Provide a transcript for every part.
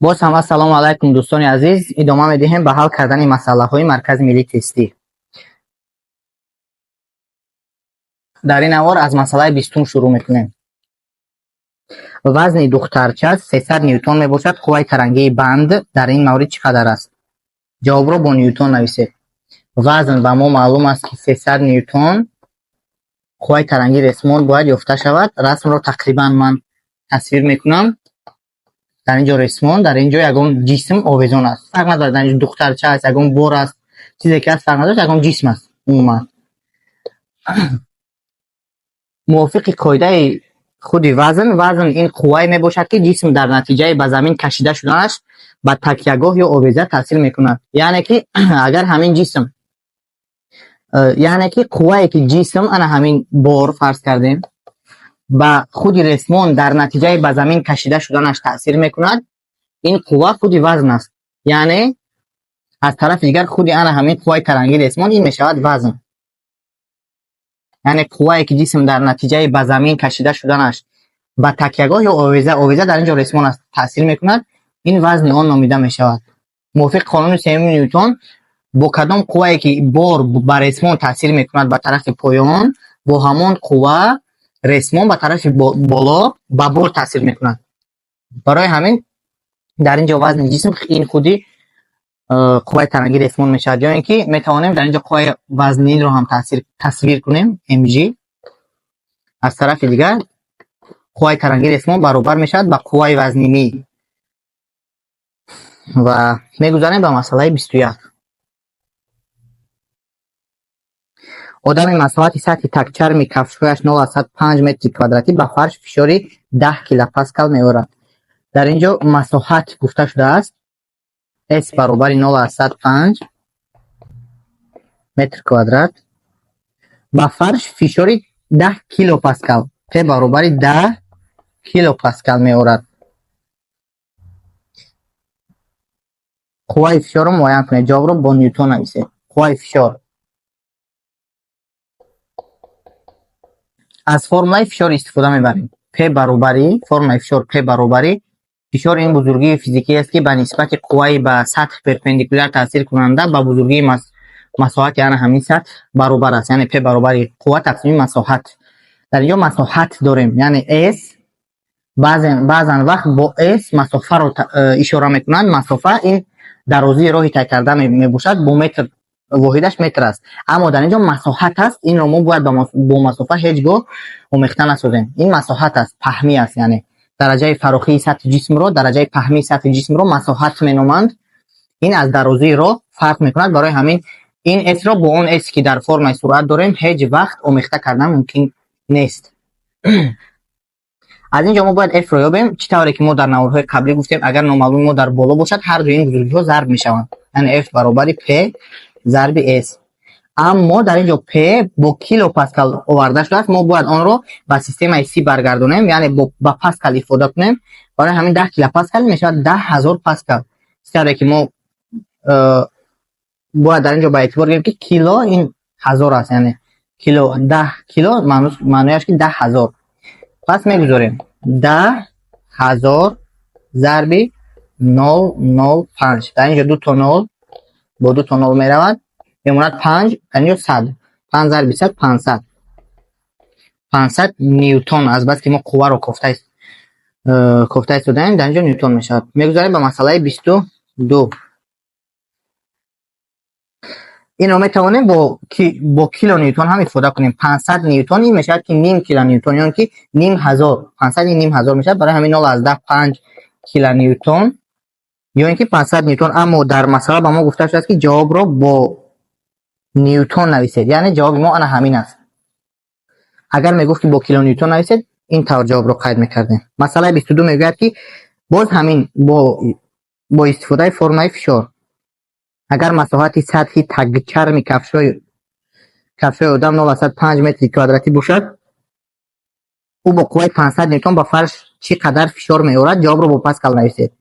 Боз ҳам ассалому алайкум, дӯстони азиз. Идома медиҳем ба ҳал кардани масъалаҳои Маркази миллии тестӣ. Дар ин навор аз масъалаи 20-ум шурӯъ мекунем. Вазни духтарча 300 ньютон мебошад. Қувваи тарангии банд дар ин маврид чӣ қадар аст? Ҷавобро бо ньютон нависед. Вазн ба мо маълум аст, ки 300 ньютон. Қувваи тарангии ресмон бояд ёфта шавад. Расмро тақрибан ман тасвир мекунам. Дар ин ҷо ресмон, дар ин ҷо ягон ҷисм овезон аст. Фарқ надорад, дар ин ҷо духтарча аст, ягон бор аст, чизе ки аст, фарқ надорад, ягон ҷисм аст умуман. Мувофиқи қоидаи худи вазн, вазн ин қуввае мебошад, ки ҷисм дар натиҷаи ба замин кашида шуданаш ба такягоҳ ё овеза таъсир мекунад. Яъне ки агар ҳамин ҷисм, яъне ки қуввае ки ҷисм, ана ҳамин бор фарз кардем, ба худи ресмон дар натиҷаи ба замин кашида шуданаш таъсир мекунад, ин қувва худи вазн аст. Яъне аз тарафи дигар худи ана ҳамин қувваи тарангии ресмон ин мешавад вазн. Яъне қуввае ки ҷисм дар натиҷаи ба замин кашида шуданаш ба такягоҳ ё овеза, овеза дар ин ҷо ресмон аст, таъсир мекунад, ин вазни он номида мешавад. Мувофиқи қонуни сеюми Ньютон, бо кадом қуввае ки бор ба ресмон таъсир мекунад ба тарафи поён, бо ҳамон қувва ресмон ба тарафи боло ба бор таъсир мекунад. Барои ҳамин дар ин ҷо вазни ҷисм ин худи қувваи тарангии ресмон мешавад. Ё ин ки метавонем дар ин ҷо қувваи вазнинро ҳам таъсир тасвир кунем, mg. Аз тарафи дигар қувваи тарангии ресмон баробар мешавад ба қувваи вазнинӣ. Ва мегузарем ба масъалаи 21. Одами масоҳати сатҳи тагчарми кафшҳояш 0,5 метри квадратӣ ба фарш фишори 10 килопаскал меорад. Дар ин ҷо масоҳат гуфта шудааст. S баробари 0,5 метр квадрат, ба фарш фишори 10 килопаскал, P баробари 10 килопаскал меорад. Қувваи фишорро муайян кунед. Ҷавобро бо ньютон нависед. Қувваи фишор аз формулаи фишор истифода мебарем. P баробари формулаи фишор, P баробари фишор ин бузургии физикӣ аст, ки ба нисбати қувваи ба сатҳ перпендикуляр таъсир кунанда ба бузургии масоҳати ана ҳамин сатҳ баробар аст. Яъне P баробари қувва тақсими масоҳат. Дар инҷо масоҳат дорем, яъне S. Баъзан вақт бо S масофаро ишора мекунанд. Масофа ин дарозии роҳи тай карда мебошад, бо метр, воҳидаш метр аст. Аммо дар ин ҷо масоҳат аст, инро мо бояд бо масофа ҳеҷ гоҳ омехта насозем. Ин масоҳат аст, паҳмӣ аст, яъне дараҷаи фарохии сатҳи ҷисмро, дараҷаи паҳмии сатҳи ҷисмро масоҳат меноманд. Ин аз дарозии роҳ фарқ мекунад. Барои ҳамин ин S-ро бо он S, ки дар формаи суръат дорем, ҳеҷ вақт омехта кардан мумкин нест. Аз ин ҷо мо бояд F-ро ёбем. Чӣ тавре ки мо дар наворҳои қаблӣ гуфтем, агар номаълуми мо дар боло бошад, ҳар дуи ин бузургиҳо зарб мешаванд. Яъне F баробари P зарби S. Аммо дар ин ҷо P бо килопаскал оварда шудааст, мо бояд онро ба системаи СИ баргардонем, яъне ба паскал ифода кунем. Барои ҳамин 10 килопаскал мешавад 10 000 паскал. Чӣ тавре ки мо бояд дар ин ҷо ба эътибор гирем, ки кило ин ҳазор аст, яъне кило, 10 кило маънояш ки 10 000. Пас мегузорем 10 000 зарби 0,05. Дар ин ҷо ду то нол бо ду то нол меравад, мемонад панҷ, дар ин ҷо 100. Панҷ зарби 100, 500. 500 ньютон. Азбаски мо қувваро кофта истодаем, дар ин ҷо ньютон мешавад. Мегузарем ба масъалаи 22. Инро метавонем бо килоньютон ҳам ифода кунем. 500 ньютон ин мешавад ки ним килоньютон ё ки ним ҳазор. 500 ин ним ҳазор мешавад. Барои ҳамин 0,5 килоньютон ё ин ки 500 ньютон. Аммо дар масъала ба мо гуфта шудааст, ки ҷавобро бо ньютон нависед. Яъне ҷавоби мо ана ҳамин аст. Агар мегуфт, ки бо килоньютон нависед, ин тавр ҷавобро қайд мекардем. Масъалаи 22 мегӯяд, ки боз ҳамин бо истифодаи формулаи фишор, агар масоҳати сатҳи тагчарми кафшҳои одам 0,5 метри квадратӣ бошад, ӯ бо қувваи 500 ньютон ба фарш чӣ қадар фишор меорад? Ҷавобро бо паскал нависед.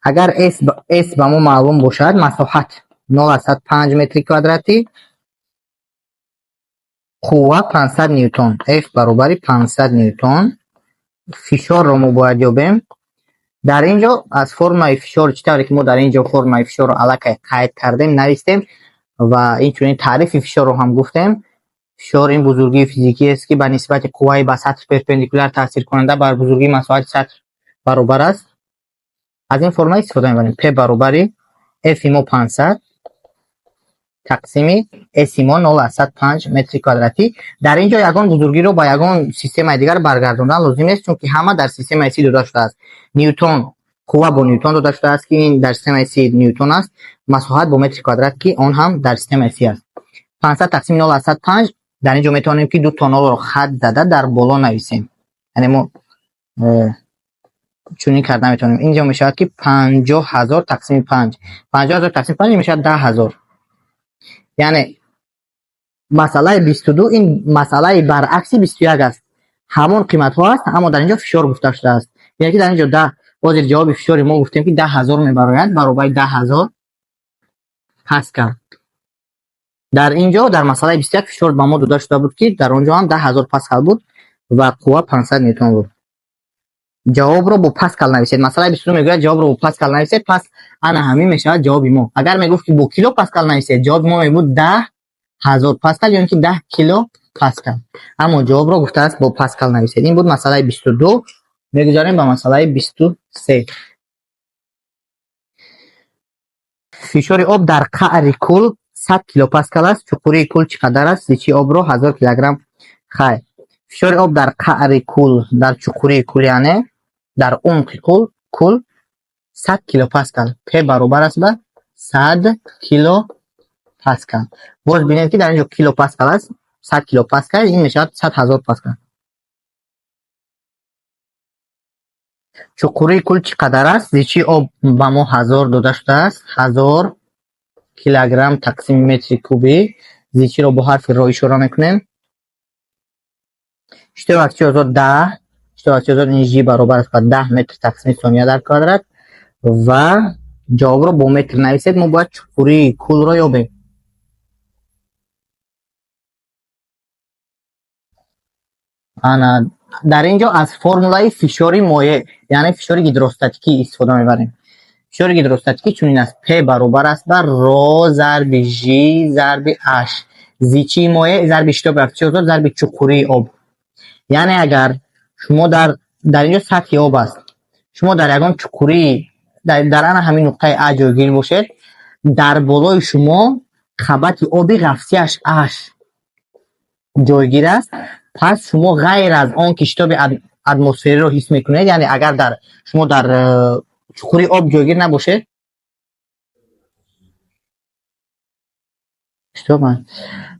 Агар S ба мо маълум бошад, масоҳат 0,5 метри квадратӣ, қувва 500 ньютон, F баробари 500 ньютон, фишорро мо бояд ёбем. Дар ин ҷо аз формулаи фишор, чӣ тавре ки мо дар ин ҷо формулаи фишорро аллакай қайд кардем, навистем ва инчунин таърифи фишорро ҳам гуфтем. Фишор ин бузургии физикӣ аст, ки ба нисбати қувваи ба сатҳ перпендикуляр таъсиркунанда бар бузургии масоҳати сатҳ баробар аст. Аз ин формула истифода мебарем. P баробари F мо 500 тақсими S мо 0,5 метри квадратӣ. Дар ин ҷо ягон бузургиро ба ягон системаи дигар баргардондан лозим нест, чунки ҳама дар системаи СИ дода шудааст. Ньютон, қувва бо ньютон дода шудааст, ки ин дар системаи СИ ньютон аст, масоҳат бо метри квадрат, ки он ҳам дар системаи СИ аст. 500 тақсими 0,5. Дар ин ҷо метавонем, ки ду то нолро хат зада дар боло нависем. Яъне мо чунин карда метавонем. Инҷо мешавад, ки 50 000 тақсими панҷ. 50 000 тақсими панҷ мешавад 10 000. Яъне масъалаи 22 ин масъалаи баръакси 21 аст. Ҳамон қиматҳо аст, аммо дар ин ҷо фишор гуфта шудааст. Яъне ки дар ин ҷо даҳ, ҳозир ҷавоби фишори мо гуфтем, ки 10 000 мебарояд, баробари 10 000 паскал. Дар ин ҷо, дар масъалаи 21, фишор ба мо дода шуда буд, ки дар он ҷо ҳам 10 000 паскал буд ва қувва 500 ньютон буд. Ҷавобро бо паскал нависед. Масъалаи 22 мегӯяд, ҷавобро бо паскал нависед. Пас ана ҳамин мешавад ҷавоби мо. Агар мегуфт, ки бо кило паскал нависед, ҷавоби мо мебуд 10 000 паскал ё ин ки 10 кило паскал. Аммо ҷавобро гуфтааст, бо паскал нависед. Ин буд масъалаи 22. Мегузарем ба масъалаи 23. Фишори об дар қаъри кӯл 100 килопаскал аст. Чуқурии кӯл чӣ қадар аст? Зичии обро 1000 килограмм. Хайр, фишори об дар қаъри кӯл, дар чуқурии кӯл, яъне дар умқи кӯл 100 килопаскал. П баробар аст ба 100 килопаскал. Боз бинед, ки дар ин ҷо килопаскал аст. 100 килопаскал ин мешавад 100 000 паскал. Чуқурии кӯл чӣ қадар аст? Зичии об ба мо 1000 дода шудааст. 1000 килограмм тақсими метри кубӣ. Зичиро бо ҳарфи ро ишора мекунем. Шитоби аксии озод 10, шитоби аксии озод ин ж баробар аст ба 10 метр тақсими сония дар квадрат ва ҷавобро бо метр нависед. Мо бояд чуқурии кӯлро ёбем. Ана дар ин ҷо аз формулаи фишори моеъ, яъне фишори гидростатикӣ истифода мебарем. Фишори гидростатикӣ чунин аст: П баробар аст ба ро зарби ж зарби h. Зичии моеъ зарби шитоби аксии озод зарби чуқурии об. Яъне агар шумо дар ин ҷо сатҳи об аст, шумо дар ягон чуқурии дар ана ҳамин нуқтаи А ҷойгир бошед, дар болои шумо қабати оби ғафсияш h ҷойгир аст. Пас шумо ғайр аз он ки шитоби атмосфериро ҳис мекунед, яъне агар дар шумо дар чуқури об ҷойгир набошед,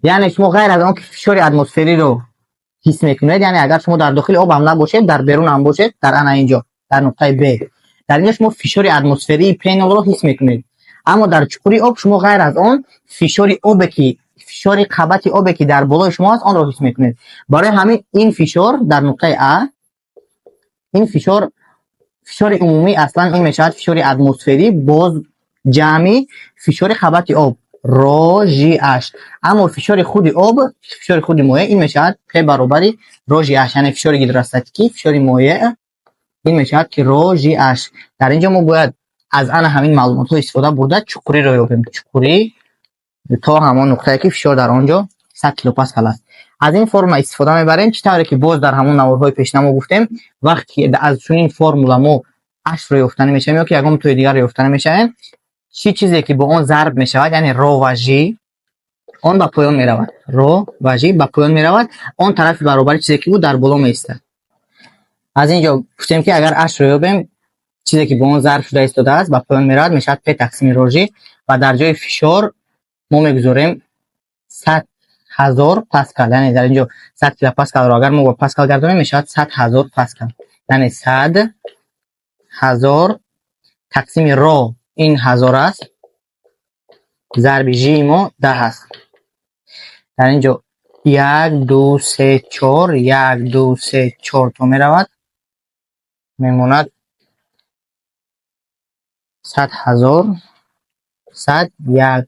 яъне шумо ғайр аз он ки фишори атмосфериро ҳис мекунед, яъне агар шумо дар дохили об ҳам набошед, дар берун ҳам бошед, дар ана инҷо, дар нуқтаи Б, дар инҷо шумо фишори атмосферии П0-ро ҳис мекунед. Аммо дар чуқури об шумо ғайр аз он фишори обе ки фишори қабати обе ки дар болои шумо аст, онро ҳис мекунед. Барои ҳамин ин фишор дар нуқтаи А, ин фишор, фишори умумӣ аслан ин мешавад фишори атмосферӣ боз ҷамъи фишори қабати об ро ж h. Аммо фишори худи об, фишори худи моеъ ин мешавад П баробари ро ж h, яъне фишори гидростатикӣ, фишори моеъ ин мешавад ки ро ж h. Дар ин ҷо мо бояд аз ана ҳамин маълумотҳо истифода бурда чуқуриро ёбем. Чуқурӣ то ҳамон нуқтае ки фишор дар он ҷо 100 килопаскал аст. Аз ин формула истифода мебарем. Чӣ тавре ки боз дар ҳамон наворҳои пешина мо гуфтем, вақте ки аз чунин формула мо h-ро ёфта намешавем ё ки ягон тои дигарро ёфта намешавем, чӣ чизе ки бо он зарб мешавад, яъне ро ва ж, он ба поён меравад. Ро ва ж ба поён меравад, он тарафи баробари чизе ки буд дар боло меистад. Аз ин ҷо гуфтем, ки агар h-ро ёбем, чизе ки бо он зарб шуда истодааст ба поён меравад, мешавад п тақсими ро ж ва дар ҷои фишор мо мегузорем 100 000 паскал. Яъне дар ин ҷо 100 килопаскалро агар мо ба паскал гардонем, мешавад 100 000 паскал. Яъне 100 000 тақсими ро ин 1000 аст, зарби жи мо 10 аст. Дар ин ҷо як, ду, се, чор, як, ду, се, чор то меравад, мемонад 100 000, сад, як.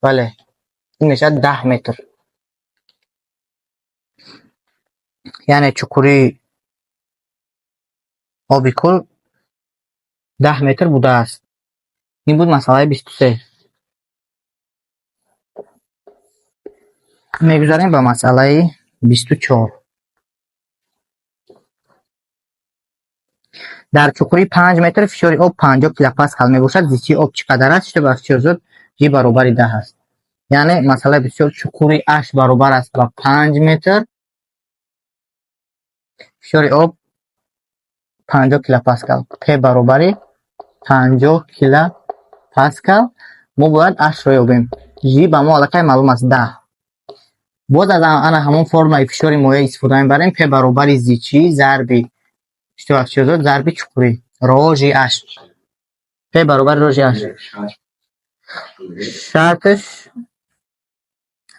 Бале, ин мешавад 10 метр. Яъне чуқурии Оби кӯл 10 метр будааст. Ин буд масъалаи 23. Мегузарем ба масъалаи 24. Дар чуқурии 5 метр фишори об 50 килопаскал мебошад. Зичии об чӣ қадар аст? Шитоби афтиши озод G баробари 10 аст. Яъне масъалаи 24: чуқури H баробар аст ба 5 метр, фишори об 50 килопаскал, P баробари 50 килопаскал. Мо бояд H-ро ёбем. G ба мо аллакай маълум аст, 10. Боз аз ана ҳамон формулаи фишори моеъ истифода мебарем: P баробари зичӣ зарби шитоби афтиши озод зарби чуқурӣ, ро Ж H. P баробари ро Ж H. Шарташ: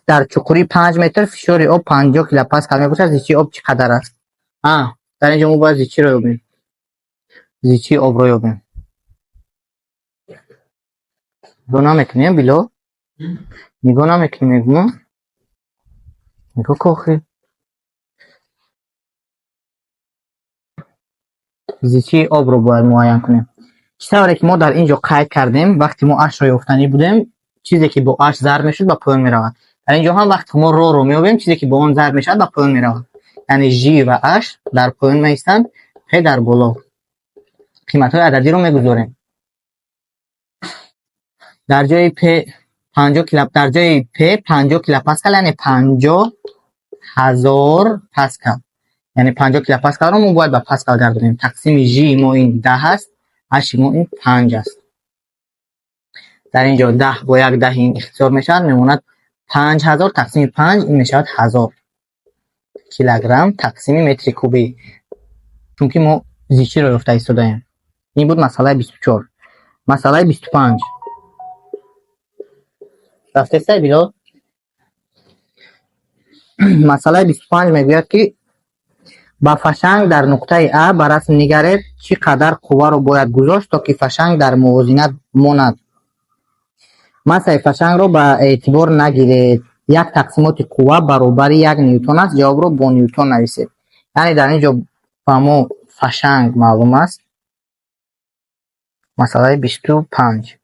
дар чуқурии 5 метр фишори об 50 килопаскал мебошад, зичии об чӣ қадар аст? Дар инҷо мо бояд зичиро ёбем, зичии обро ёбем. Нигоҳ намекунем, Билол, нигоҳ намекунем, мегӯм, нигоҳ ку охир. Зичии обро бояд муайян кунем. Чӣ тавре ки мо дар ин ҷо қайд кардем, вақте мо H-ро ёфтанӣ будем, чизе ки бо H зарб мешуд, ба поён меравад. Дар ин ҷо ҳам вақте мо роро меёбем, чизе ки бо он зарб мешавад, ба поён меравад. Яъне Ж ва H дар поён меистанд, P дар боло. Қиматҳои ададиро мегузорем. Дар ҷои P 50 кило, дар ҷои P 50 килопаскал, яъне 50 000 паскал. Яъне 50 килопаскалро мо бояд ба паскал гардонем. Тақсими Ж мо ин 10 аст, H мо ин 5 аст. Дар ин ҷо 10 бо як 10 ин ихтисор мешавад, мемонад 5000 тақсими 5, ин мешавад 1000 килограмм тақсими метри кубӣ. Чунки мо зичиро ёфта истодаем. Ин буд масъалаи 24. Масъалаи 25. Рафтестай, Билол? Масъалаи 25 мегӯяд, ки ба фашанг дар нуқтаи А ба расм нигаред, чӣ қадар қувваро бояд гузошт, то ки фашанг дар мувозинат монад. Массаи фашангро ба эътибор нагиред. Як тақсимоти қувва баробари 1 ньютон аст. Ҷавобро бо ньютон нависед. Яъне дар ин ҷо ба мо фашанг маълум аст. Масъалаи 25.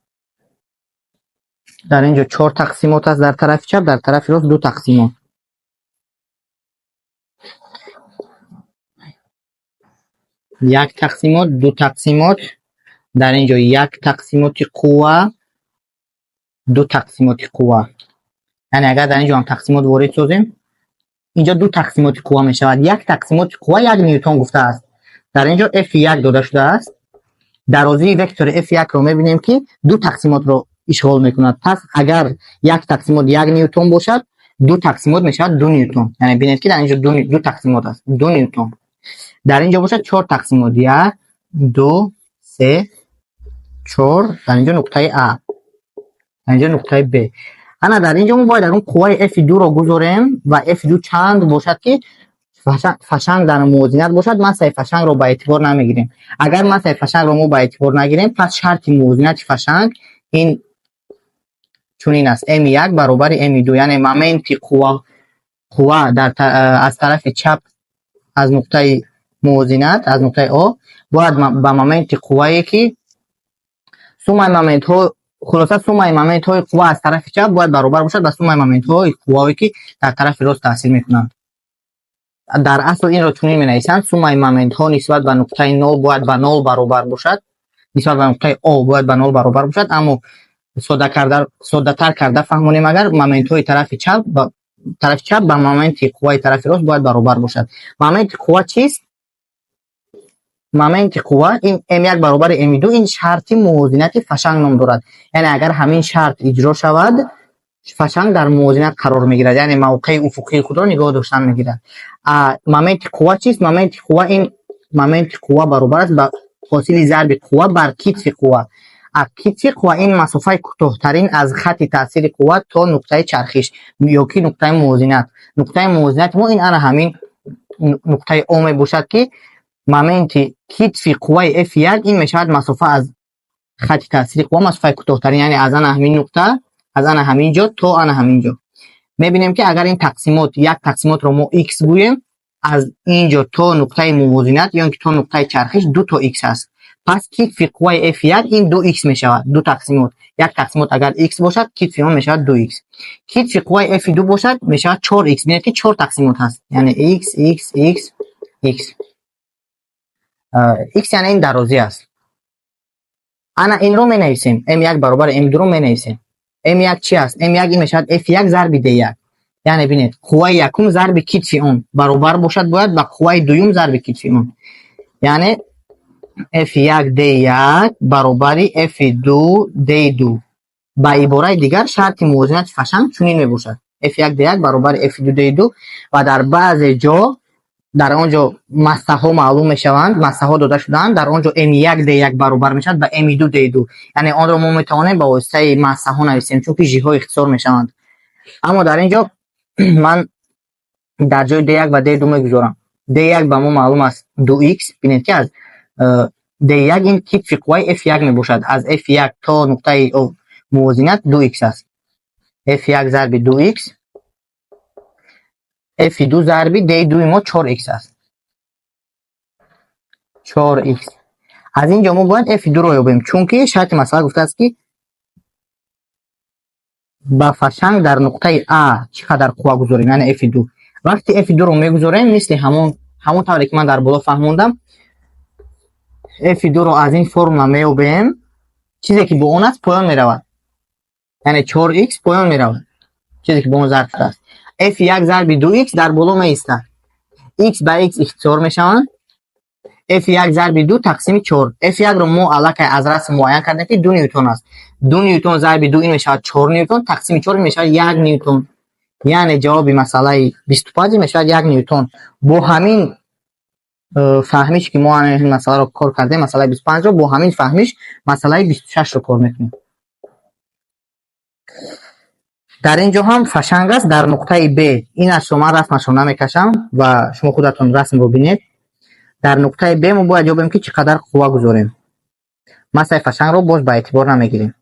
Дар ин ҷо чор тақсимот аст дар тарафи чап, дар тарафи рост ду тақсимот. Як тақсимот, ду тақсимот, дар ин ҷо як тақсимоти қувва, ду тақсимоти қувва. Яъне агар дар ин ҷо ҳам тақсимот ворид созем, инҷо ду тақсимоти қувва мешавад. Як тақсимоти қувва 1 ньютон гуфтааст. Дар ин ҷо F1 дода шудааст. Дарозии вектори F1-ро мебинем, ки ду тақсимотро ишғол мекунад. Пас агар як тақсимот 1 ньютон бошад, ду тақсимот мешавад 2 ньютон. Яъне бинед, ки дар ин ҷо ду тақсимот аст, 2 ньютон. Дар ин ҷо бошад чор тақсимот: як, ду, се, чор. Дар ин ҷо нуқтаи А, дар ин ҷо нуқтаи Б. Ана дар ин ҷо мо бояд ягон қувваи F2-ро гузорем ва F2 чанд бошад, ки фашанг дар мувозинат бошад. Массаи фашангро ба эътибор намегирем. Агар массаи фашангро мо ба эътибор нагирем, пас шарти мувозинати фашанг ин чунин аст: М1 баробари М2, яъне моменти қувва аз тарафи чап аз нуқтаи мувозинат, аз нуқтаи О, бояд ба моменти қуввае ки суммаи моментҳо, хулоса, суммаи моментҳои қувва аз тарафи чап бояд баробар бошад ба суммаи моментҳои қувваое, ки дар тарафи рост таъсир мекунанд. Дар асл инро чунин менависанд: суммаи моментҳо нисбат ба нуқтаи нол бояд ба нол баробар бошад, нисбат ба нуқтаи О бояд ба нол баробар бошад. Аммо соддатар карда фаҳмонем агар, моментҳои тарафи чап ба моменти қувваи тарафи рост бояд баробар бошад. Моменти қувва чист? Моменти қувва ин М1 баробари М2, ин шарти мувозинати фашанг ном дорад. Яъне агар ҳамин шарт иҷро шавад, фашанг дар мувозинат қарор мегирад, яъне мавқеи уфуқии худро нигоҳ доштан мегирад. Моменти қувва чист? Моменти қувва ин, моменти қувва баробар аст ба ҳосили зарби қувва бар китфи қувва. Китфи қувва ин масофаи кӯтоҳтарин аз хатти таъсири қувва то нуқтаи чархиш ё ки нуқтаи мувозинат. Нуқтаи мувозинати мо ин ана ҳамин нуқтаи О мебошад, ки моменти китфи қувваи F1 ин мешавад масофа аз хатти таъсири қувва, масофаи кӯтоҳтарин, яъне аз ана ҳамин нуқта, аз ана ҳамин ҷо то ана ҳамин ҷо. Мебинем, ки агар ин тақсимот, як тақсимотро мо x гӯем. Аз ин ҷо то нуқтаи мувозинат ё ин ки то нуқтаи чархиш ду то х аст. Пас китфи қувваи F1 ин 2х мешавад. Ду тақсимот. Як тақсимот агар х бошад, китфи он мешавад 2х. Китфи қувваи F2 бошад, мешавад 4х. Бинед, ки чор тақсимот ҳаст. Яъне x, x, x, x. X яъне ин дарозӣ аст. Ана инро менависем. M1 баробари M2-ро менависем. M1 чи аст? M1 ин мешавад F1 зарби D1. Яъне бинед, қувваи якум зарби китфи он баробар бошад бояд ба қувваи дуюм зарби китфи он. Яъне F1 D1 баробари F2 D2. Ба ибораи дигар, шарти мувозинати фашанг чунин мебошад. F1 D1 баробари F2 D2. Ва дар баъзе ҷо, дар он ҷо массаҳо маълум мешаванд, массаҳо дода шудаанд, дар он ҷо M1 D1 баробар мешавад ба M2 D2. Яъне онро мо метавонем ба воситаи массаҳо нависем, чунки жиҳо ихтисор мешаванд. Аммо дар ин ҷо ман дар ҷои D1 ва D2 мегузорам. D1 ба мо маълум аст 2x. Бинед, ки аз D1 ин китфи қувваи F1 мебошад. Аз F1 то нуқтаи мувозинат 2x аст. F1 зарби 2x, F2 зарби D2 мо 4x аст. 4x. Аз ин ҷо мо бояд F2-ро ёбем, чунки шарти масъала гуфтааст, ки ба фашанг дар нуқтаи А чӣ қадар қувва гузорем, яъне F2. Вақте F2-ро мегузорем, мисли ҳамон тавре ки ман дар боло фаҳмондам, F2-ро аз ин формула меёбем, чизе ки бо он аст, поён меравад. Яъне 4x поён меравад. Чизе ки бо он зарб шудааст. F1 зарби 2x дар боло меистад. X ба x ихтисор мешаванд. F1 зарби 2 тақсими 4. F1-ро мо аллакай аз расм муайян кардем, ки 2 ньютон аст. 2 ньютон зарби 2 ин мешавад 4 ньютон, тақсими 4 мешавад 1 ньютон. Яъне ҷавоби масъалаи 25 мешавад 1 ньютон. Бо ҳамин фаҳмиш, ки мо ҳамин масъаларо кор кардем, масъалаи 25-ро, бо ҳамин фаҳмиш масъалаи 26-ро кор мекунем. Дар ин ҷо ҳам фашанг аст дар нуқтаи Б. Ин ашро ман расмашро намекашам ва шумо худатон расмро бинед. Дар нуқтаи Б мо бояд ёбем, ки чӣ қадар қувва гузорем. Массаи фашангро боз ба эътибор намегирем.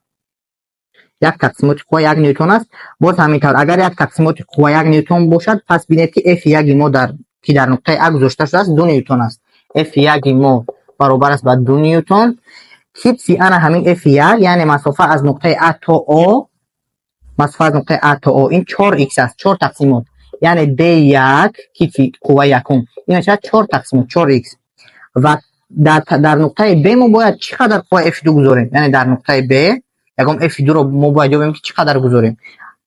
Як тақсимоти қувва 1 ньютон аст. Боз ҳамин тавр, агар як тақсимоти қувва 1 ньютон бошад, пас бинед, ки F1 мо дар ки дар нуқтаи А гузошта шудааст, 2 ньютон аст. F1 мо баробар аст ба 2 ньютон. Китфи ана ҳамин F1, яъне масофа аз нуқтаи А то О, масофа аз нуқтаи А то О ин 4x аст, чор тақсимот. Яъне D1, китфи қувваи якум, ин мешавад чор тақсимот 4x. Ва дар нуқтаи Б мо бояд чӣ қадар қувва F2 гузорем? Яъне дар нуқтаи Б ягон F2-ро мо бояд ёбем, ки чӣ қадар гузорем.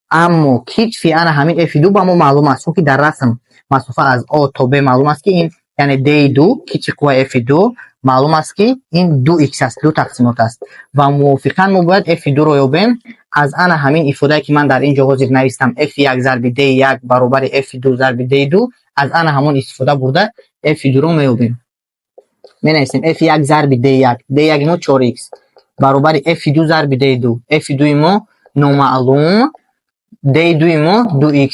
Аммо китфи ана ҳамин F2 ба мо маълум аст, чунки дар расм масофа аз О то Б маълум аст, ки ин, яъне D2, китфи қувваи F2 маълум аст, ки ин 2x аст, ду тақсимот аст. Ва мувофиқан мо бояд F2-ро ёбем. Аз ана ҳамин ифодае, ки ман дар ин ҷо ҳозир навистам, F1 зарби D1 баробари F2 зарби D2, аз ана ҳамон истифода бурда F2-ро меёбем. Менависем F1 зарби D1, D1 мо 4x, баробари F2 зарби D2, F2 мо номаълум, D2 мо 2x.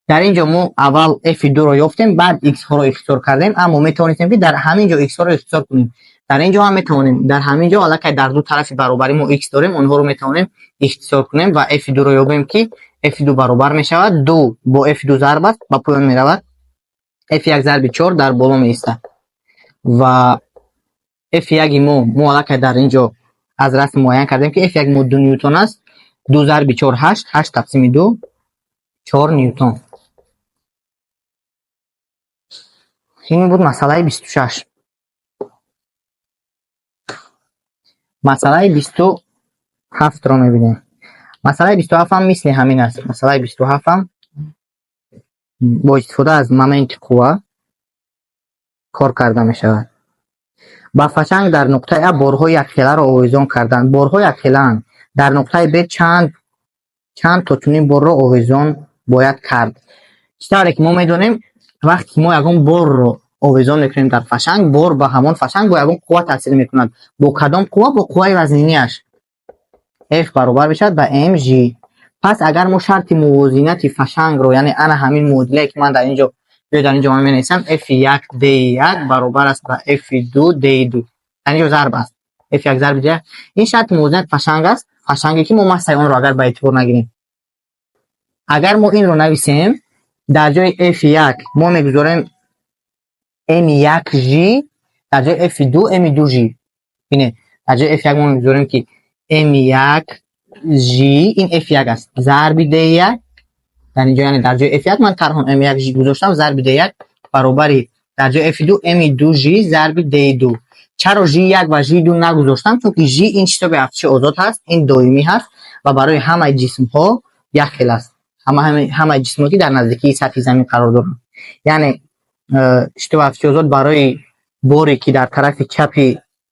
Дар ин ҷо мо аввал F2-ро ёфтем, баъд x-ҳоро ихтисор кардем, аммо метавонистем, ки дар ҳамин ҷо x-ҳоро ихтисор кунем. Дар ин ҷо ҳам метавонем. Дар ҳамин ҷо аллакай дар ду тарафи баробарӣ мо x дорем, онҳоро метавонем ихтисор кунем ва F2-ро ёбем, ки F2 баробар мешавад, 2 бо F2 зарб аст, ба поён меравад. F1 зарби 4 дар боло меистад. Ва F1 мо аллакай дар ин ҷо аз расм муайян кардем, ки F1 мо 2 ньютон аст. 2 зарби 4 8, 8 тақсими 2 4 ньютон. Ин буд масъалаи 26. Масъалаи 27-ро мебинем. Масъалаи 27 ҳам мисли ҳамин аст. Масъалаи 27 ҳам бо истифода аз моменти қувва кор карда мешавад. Ба фашанг дар нуқтаи А борҳои якхеларо овезон карданд. Борҳо якхелаанд. Дар нуқтаи Б чанд то чунин борро овезон бояд кард? Чӣ тавре ки мо медонем, вақте ки мо ягон борро овезон мекунем дар фашанг, бор ба ҳамон фашанг бо ягон қувва таъсир мекунад. Бо кадом қувва? Бо қувваи вазниниаш. F баробар мешавад ба mg. Пас агар мо шарти мувозинати фашангро, яъне ана ҳамин муодилае, ки ман дар ин ҷо, биё, дар ин ҷо ман менависам, F1 D1 баробар аст ба F2 D2. Дар ин ҷо зарб аст. F1 зарби D1. Ин шарти мувозинати фашанг аст. Фашанге, ки мо массаи онро агар ба эътибор нагирем. Агар мо инро нависем, Дар ҷои F1 мо мегузорем M1G, дар ҷои F2 M2G. Бинед, дар ҷои F1 мо мегузорем ки M1G, ин F1 аст, зарби D1. Дар инҷо, яъне дар ҷои F1 ман танҳо M1G гузоштам, зарби D1 баробари дар ҷои F2 M2G зарби D2. Чаро G1 ва G2 нагузоштам? Чунки G ин шитоби афтиши озод ҳаст, ин доимӣ ҳаст ва барои ҳамаи ҷисмҳо як хел аст. Ҳамаи ҷисмҳо, ки дар наздикии сатҳи замин қарор доранд. Яъне шитоби афтиши озод барои боре, ки дар тарафи чапи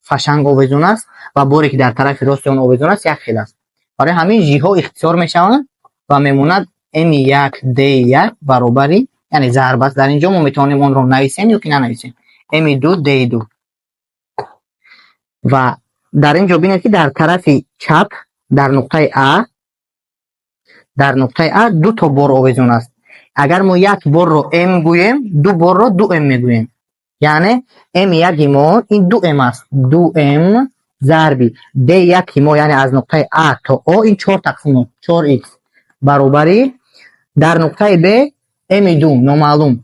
фашанг овезон аст, ва боре, ки дар тарафи рости он овезон аст, як хел аст. Барои ҳамин G-ҳо ихтисор мешаванд ва мемонад M1 D1 баробари, яъне зарб аст дар инҷо, мо метавонем онро нависем ё ки нанависем, M2 D2. Ва дар ин ҷо бинед, ки дар тарафи чап дар нуқтаи А ду то бор овезон аст. Агар мо як борро М гӯем, ду борро 2М мегӯем. Яъне М1 мо ин 2М аст. 2М зарби D1 мо, яъне аз нуқтаи А то О ин 4 тақсим 4Х баробари дар нуқтаи Б М2 номаълум.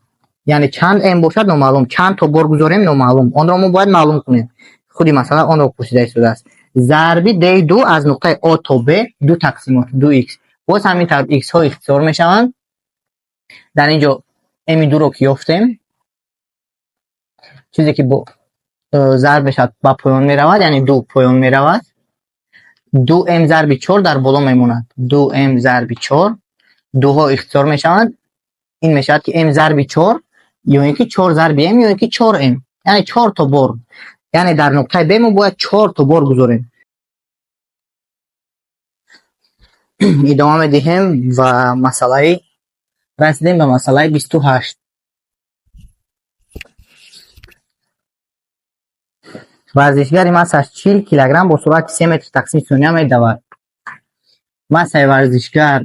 Яъне чанд М бошад номаълум, чанд то бор гузорем номаълум. Онро мо бояд маълум кунем. Худи масъала онро пурсида истодааст. Зарби D2 аз нуқтаи О то Б ду тақсимот 2Х. Боз ҳамин тавр Х-ҳо ихтисор мешаванд. Дар ин ҷо М2-ро ки ёфтем, чизе ки бо зарб мешавад ба поён меравад, яъне ду поён меравад. 2М зарби 4 дар боло мемонад. 2М зарби 4, дуҳо ихтисор мешаванд. Ин мешавад ки М зарби 4 ё ин ки 4 зарби М ё ин ки 4М. Яъне 4 то бор. Яъне дар нуқтаи Б мо бояд 4 то бор гузорем. Идома медиҳем ва масъалаи расидем ба масъалаи 28. Варзишгари массаш 40 килограмм бо суръати 3 метр тақсими сония медавад. Массаи варзишгар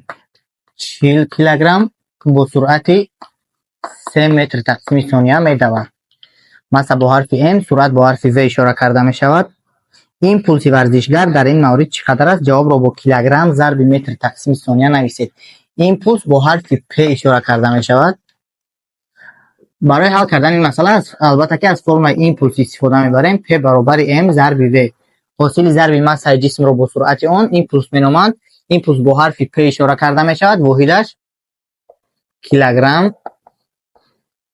40 килограмм бо суръати 3 метр тақсими сония медавад. Масса бо ҳарфи М, суръат бо ҳарфи В ишора карда мешавад. Импулси варзишгар дар ин маврид чӣ қадар аст? Ҷавобро бо килограмм зарби метр тақсими сония нависед. Импулс бо ҳарфи П ишора карда мешавад. Барои ҳал кардани ин масъала албатта ки аз формулаи импулс истифода мебарем. П баробари М зарби В. Ҳосили зарби массаи ҷисмро бо суръати он импулс меноманд. Импулс бо ҳарфи П ишора карда мешавад. Воҳидаш килограмм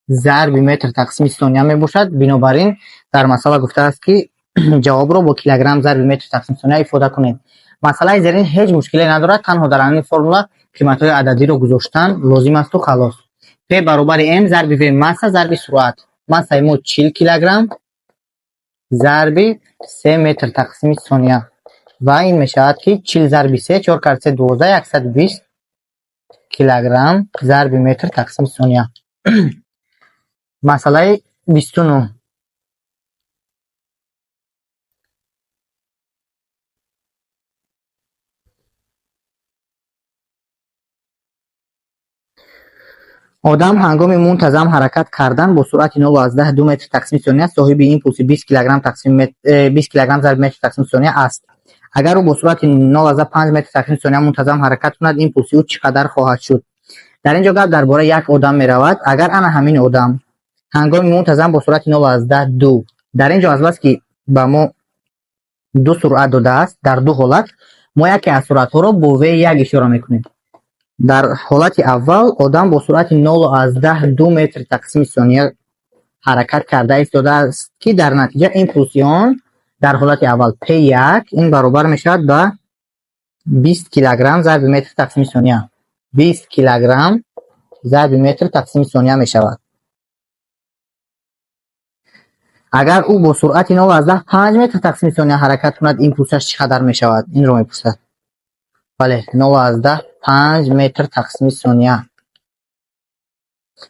зарби метр тақсими сония мебошад. Бинобар ин дар масъала гуфтааст, ки ҷавобро бо килограмм зарби метр тақсими сония ифода кунед. Масъалаи зерин ҳеҷ мушкиле надорад, танҳо дар ҳамин формула қиматҳои ададиро гузоштан лозим асту халос. П баробари М зарби В, масса зарби суръат. Массаи мо 40 килограмм зарби 3 метр тақсими сония. Ва ин мешавад ки 40 зарби 3, 4 кард 3 12, 120 килограмм зарби метр тақсими сония. Масъалаи 29. Одам ҳангоми мунтазам ҳаракат кардан бо суръати 0,2 метр тақсими сония соҳиби импулси 20 килограмм тақсими 20 килограмм зарби метр тақсими сония аст. Агар ӯ бо суръати 0,5 метр тақсими сония мунтазам ҳаракат кунад, импулси ӯ чӣ қадар хоҳад шуд? Дар ин ҷо гап дар бораи як одам меравад. Агар ана ҳамин одам ҳангоми мунтазам бо суръати 0,2, дар ин ҷо азбаски ба мо ду суръат додааст, дар ду ҳолат мо яке аз суръатҳоро бо V1 ишора мекунем. Дар ҳолати аввал одам бо суръати 0,2 метр тақсими сония ҳаракат карда истодааст, ки дар натиҷа импулси он дар ҳолати аввал P1 ин баробар мешавад ба 20 килограмм зарби метр тақсими сония. 20 килограмм зарби метр тақсими сония мешавад. Агар ӯ бо суръати 0,5 метр тақсими сония ҳаракат кунад, импулсаш чӣ қадар мешавад? Инро мепурсад. Бале, 0,5 метр тақсими сония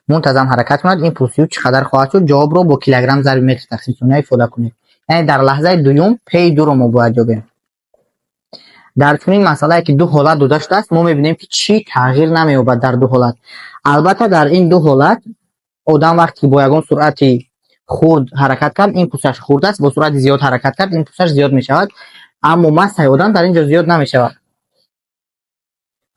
мунтазам ҳаракат кунад, импулси ӯ чӣ қадар хоҳад шуд? Ҷавобро бо килограмм зарби метр тақсими сония ифода кунед. Яъне дар лаҳзаи дуюм P2-ро мо бояд ёбем. Дар чунин масъалае, ки ду ҳолат дода шудааст, мо мебинем, ки чӣ тағйир намеёбад дар ду ҳолат. Албатта, дар ин ду ҳолат одам вақте ки бо ягон суръати хурд ҳаракат кард, импулсаш хурд аст, бо суръати зиёд ҳаракат кард, импулсаш зиёд мешавад, аммо массаи одам дар ин ҷо зиёд намешавад.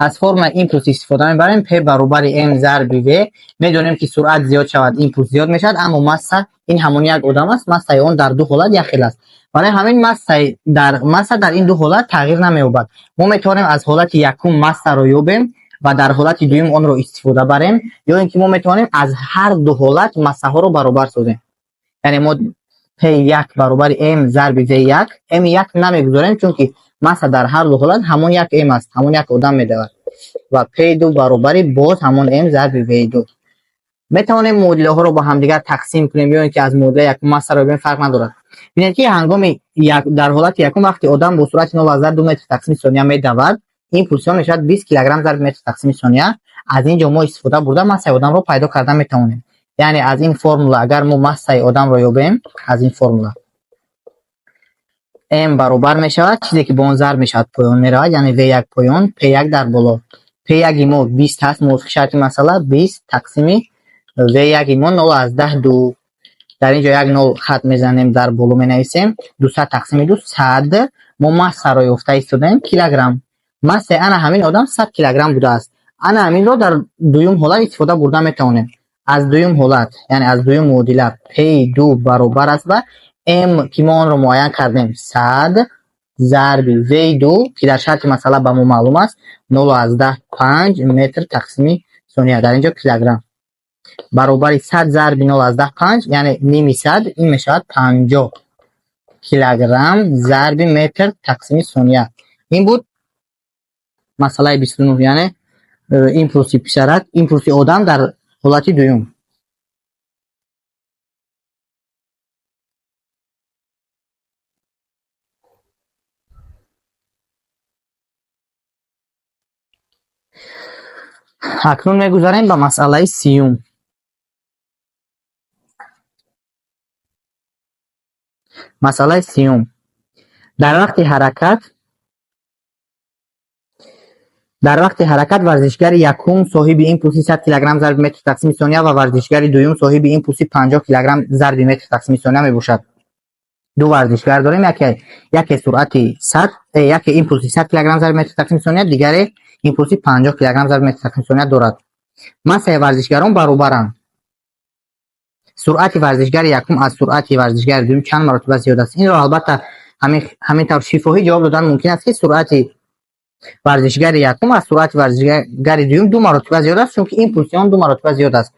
Аз формулаи импулс истифода мебарем. P баробари m зарби v. Медонем, ки суръат зиёд шавад, импулс зиёд мешавад, аммо масса ин ҳамон як одам аст, массаи он дар ду ҳолат як хел аст. Барои ҳамин масса дар ин ду ҳолат тағйир намеёбад. Мо метавонем аз ҳолати якум массаро ёбем ва дар ҳолати дуюм онро истифода барем, ё ин ки мо метавонем аз ҳар ду ҳолат массаҳоро баробар созем. Яъне мо P1 баробари m зарби V1, M1 намегузорем, чунки масса дар ҳар ду ҳолат ҳамон як m аст, ҳамон як одам медавад, ва P2 баробари боз ҳамон m зарби V2. Метавонем муодилаҳоро бо ҳамдигар тақсим кунем ё ин ки аз муодила якум массаро ёбем, фарқ надорад. Бинед, ки ҳангоми дар ҳолати якум, вақте одам бо суръати 0,2 метр тақсими сония медавад, импулси он мешавад 20 килограмм зарби метр тақсими сония. Аз ин ҷо мо истифода бурда массаи одамро пайдо карда метавонем. Яъне аз ин формула агар мо массаи одамро ёбем, аз ин формула m баробар мешавад, чизе ки бо он зарб мешавад поён меравад, яъне v1 поён, p1 дар боло. P1 мо 20 ҳаст, мувофиқи шарти масъала 20 тақсими v1 мо 0,2. Дар ин ҷо як нол хат мезанем, дар боло менависем 200 тақсими 2 100. Мо массаро ёфта истодаем, килограмм. Массаи ана ҳамин одам 100 килограмм будааст. Ана ҳаминро дар дуюм ҳолат истифода бурда метавонем. Аз дуюм ҳолат, яъне аз дуюм муодила, p2 баробар аст ба m, ки мо онро муайян кардем, 100 зарби v2, ки дар шарти масъала ба мо маълум аст, 0,5 метр тақсими сония, дар ин ҷо килограмм, баробари 100 зарби 0,5, яъне ними 100, ин мешавад 50 килограмм зарби метр тақсими сония. Ин буд масъалаи 29, яъне импулси писарак, импулси одам дар ҳолати дуюм. Акнун мегузарем ба масъалаи 30-юм. Масъалаи 30-юм: дар вақти ҳаракат варзишгари якум соҳиби импулси 100 килограмм зарби метр тақсими сония ва варзишгари дуюм соҳиби импулси 50 килограмм зарби метр тақсими сония мебошад. Ду варзишгар дорем, яке суръати 100, яке импулси 100 килограмм зарби метр тақсими сония, дигаре импулси 50 килограмм зарби метр тақсими сония дорад. Массаи варзишгарон баробаранд. Суръати варзишгари якум аз суръати варзишгари дуюм чанд маротиба зиёд аст? Инро албатта ҳамин тавр шифоҳӣ ҷавоб додан мумкин аст, ки суръати варзишгари якум аз суръати варзишгари дуюм ду маротиба зиёд аст, чунки импулси он ду маротиба зиёд аст,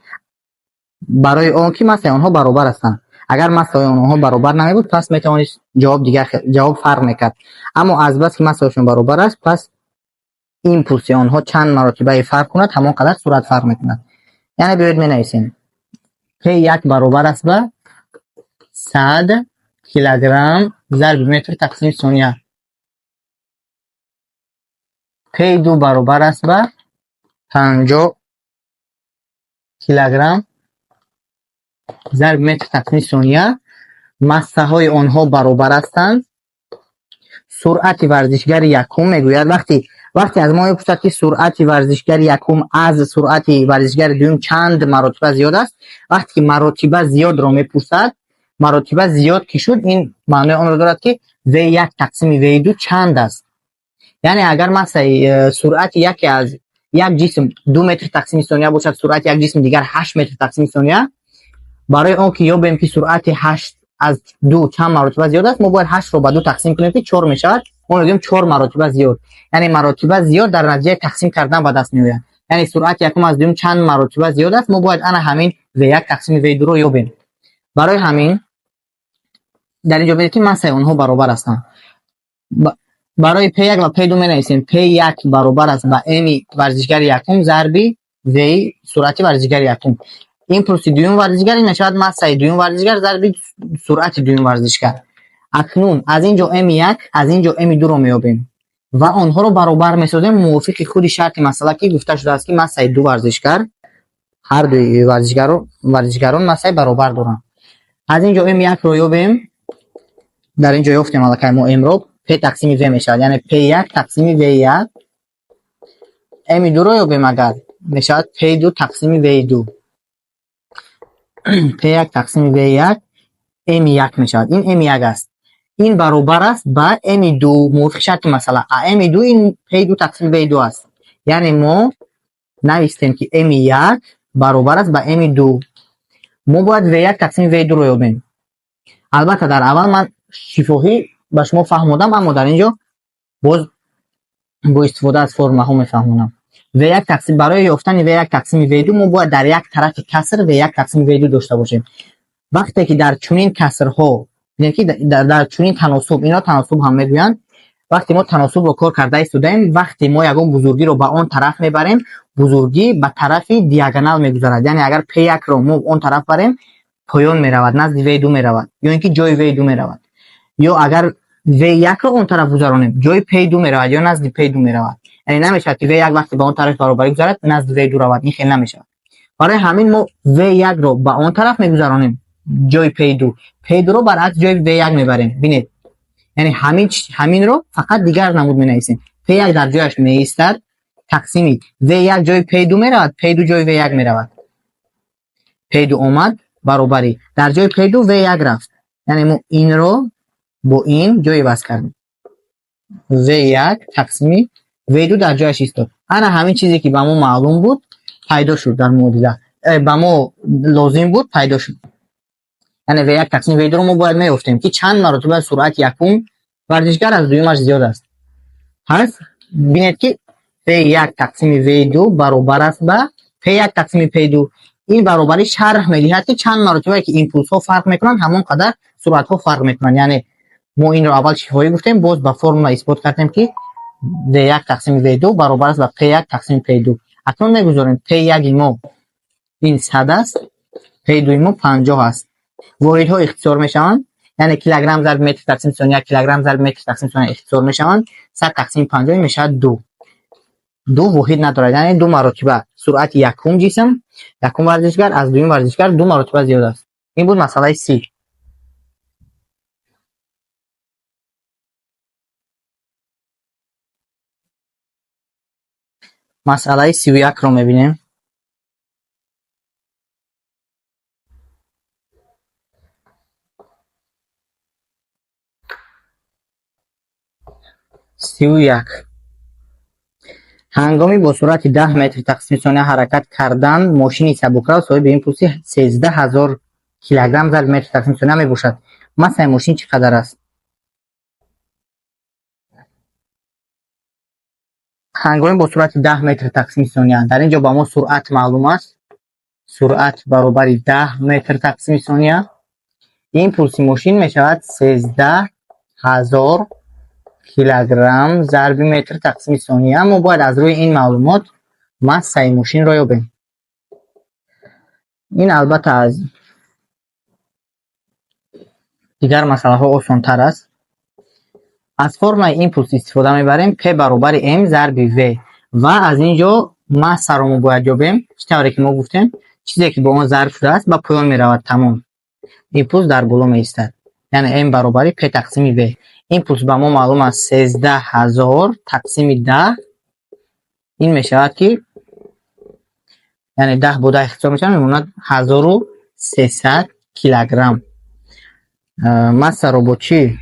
барои он ки массаи онҳо баробар ҳастанд. Агар массаи онҳо баробар намебуд, пас метавонист ҷавоб дигар, ҷавоб фарқ мекард. Аммо азбаски массаҳошон баробар аст, пас импулси онҳо чанд маротибаи фарқ кунад, ҳамон қадар суръат фарқ мекунад. Яъне биёед менависем: P1 баробар аст ба 100 килограмм зарби метр тақсими сония, P2 баробар аст ба 50 килограмм зарби метр тақсими сония. Массаҳои онҳо баробар ҳастанд. Суръати варзишгари якум, мегӯяд, вақте аз мо мепурсад, ки суръати варзишгари якум аз суръати варзишгари дуюм чанд маротиба зиёд аст, вақте ки маротиба зиёдро мепурсад, маротиба зиёд ки шуд, ин маънои онро дорад, ки v1 тақсими v2 чанд аст. Яъне агар массаи суръати яке аз як ҷисм 2 метр тақсими сония бошад, суръати як ҷисми дигар 8 метр тақсими сония, барои он ки ёбем, ки суръати 8 аз 2 чанд маротиба зиёд аст, мо бояд 8-ро ба 2 тақсим кунем, ки 4 мешавад. Мо мегӯем 4 маротиба зиёд. Яъне маротиба зиёд дар натиҷаи тақсим кардан ба даст меояд. Яъне суръати якум аз дуюм чанд маротиба зиёд аст, мо бояд ана ҳамин v1 тақсими v2-ро ёбем. Барои ҳамин дар ин ҷо бинед, ки массаи онҳо баробар ҳастанд. Барои p1 ва p2 менависем: p1 баробар аст ба m варзишгари якум зарби v суръати варзишгари якум. Импулси дуюм варзишгар ин мешавад массаи дуюм варзишгар зарби суръати дуюм варзишгар. Акнун аз ин ҷо m1, аз ин ҷо m2-ро меёбем ва онҳоро баробар месозем мувофиқи худи шарти масъала, ки гуфта шудааст, ки массаи ду варзишгар, ҳар дуи варзишгарон массаи баробар доранд. Аз ин ҷо m1-ро ёбем. Дар ин ҷо ёфтем аллакай мо m-ро, p тақсими v мешавад, яъне p1 тақсими v1. M2-ро ёбем агар, мешавад p2 тақсими v2. P1 тақсими v1 m1 мешавад, ин m1 аст. Ин баробар аст ба m2 мувофиқи шарти масъала, а m2 ин p2 тақсими v2 аст. Яъне мо навистем, ки М1 баробар аст ба М2. Мо бояд В1 тақсими В2-ро ёбем. Албатта, дар аввал ман шифоҳӣ ба шумо фаҳмодам, аммо дар ин ҷо боз бо истифода аз формулаҳо мефаҳмонам. В1 тақсим, барои ёфтани В1 тақсими В2 мо бояд дар як тарафи каср В1 тақсими В2 дошта бошем. Вақте ки дар чунин касрҳо, бинед, ки дар чунин таносуб, инро таносуб ҳам мегӯянд, вақте мо таносубро кор карда истодаем, вақте мо ягон бузургиро ба он тараф мебарем, бузургӣ ба тарафи диагонал мегузарад. Яъне агар P1-ро мо он тараф барем, поён меравад, назди В2 меравад ё ин ки ҷои В2 меравад. Ё агар В1-ро он тараф гузаронем, ҷои P2 меравад ё назди P2 меравад. Яъне намешавад, ки В1 вақте ба он тарафи баробарӣ гузарад, назди В2 равад. Ин хел намешавад. Барои ҳамин мо В1-ро ба он тараф мегузаронем, ҷои P2. P2-ро баръакс ҷои В1 мебарем. Бинед, яъне ҳаминро фақат дигар намуд менависем. P1 дар ҷояш меистад, тақсими В1 ҷои P2 меравад, P2 ҷои В1 меравад. P2 омад, баробарӣ. Дар ҷои P2 В1 рафт. Яъне мо инро бо ин ҷой иваз кардем. В1 тақсими В2 дар ҷояш истод. Ана ҳамин чизе, ки ба мо маълум буд, пайдо шуд дар муодила. Ба мо лозим буд, пайдо шуд. Яъне В1 тақсими В2-ро мо бояд меёфтем, ки чанд маротиба суръати якум варзишгар аз дуюмаш зиёд аст. Пас бинед, ки В1 тақсими В2 баробар аст ба P1 тақсими P2. Ин баробарӣ шарҳ медиҳад, ки чанд маротиба ки импулсҳо фарқ мекунанд, ҳамон қадар суръатҳо фарқ мекунанд. Яъне мо инро аввал шифоҳӣ гуфтем, боз ба формула исбот кардем, ки В1 тақсими В2 баробар аст ба P1 тақсими P2. Акнун мегузорем: P1 мо ин 100 аст, P2 мо 50 аст. Воҳидҳо ихтисор мешаванд, яъне килограмм зарби метр тақсими сония, килограмм зарби метр тақсими сония ихтисор мешаванд. 100 тақсими 50 мешавад 2. Ду воҳид надорад, яъне ду маротиба суръати якум ҷисм, якум варзишгар аз дуюм варзишгар ду маротиба зиёд аст. Ин буд масъалаи 30. Масъалаи 31-ро мебинем. 31. Ҳангоми бо суръати 10 метр тақсими сония ҳаракат кардан, мошини сабукрав соҳиби импулси 13 000 килограмм зарби метр тақсими сония мебошад. Массаи мошин чӣ қадар аст? Ҳангоми бо суръати 10 метр тақсими сония, дар ин ҷо ба мо суръат маълум аст. Суръат баробари 10 метр тақсими сония. Импулси мошин мешавад 13 000 килограмм зарби метр тақсими сония. Мо бояд аз рӯи ин маълумот массаи мошинро ёбем. Ин албатта аз дигар масъалаҳо осонтар аст. Аз формулаи импулс истифода мебарем: P баробари M зарби V. Ва аз ин ҷо массаро мо бояд ёбем. Чӣ тавре ки мо гуфтем, чизе ки бо он зарб шудааст, ба поён меравад, тамом. Импулс дар боло меистад. Яъне M баробари P тақсими V. Импулс ба мо маълум аст: 13 000 тақсими 10. Ин мешавад, ки яъне 10 бо 10 ихтисор мешавад, мемонад 1300 килограмм. Массаро бо чӣ?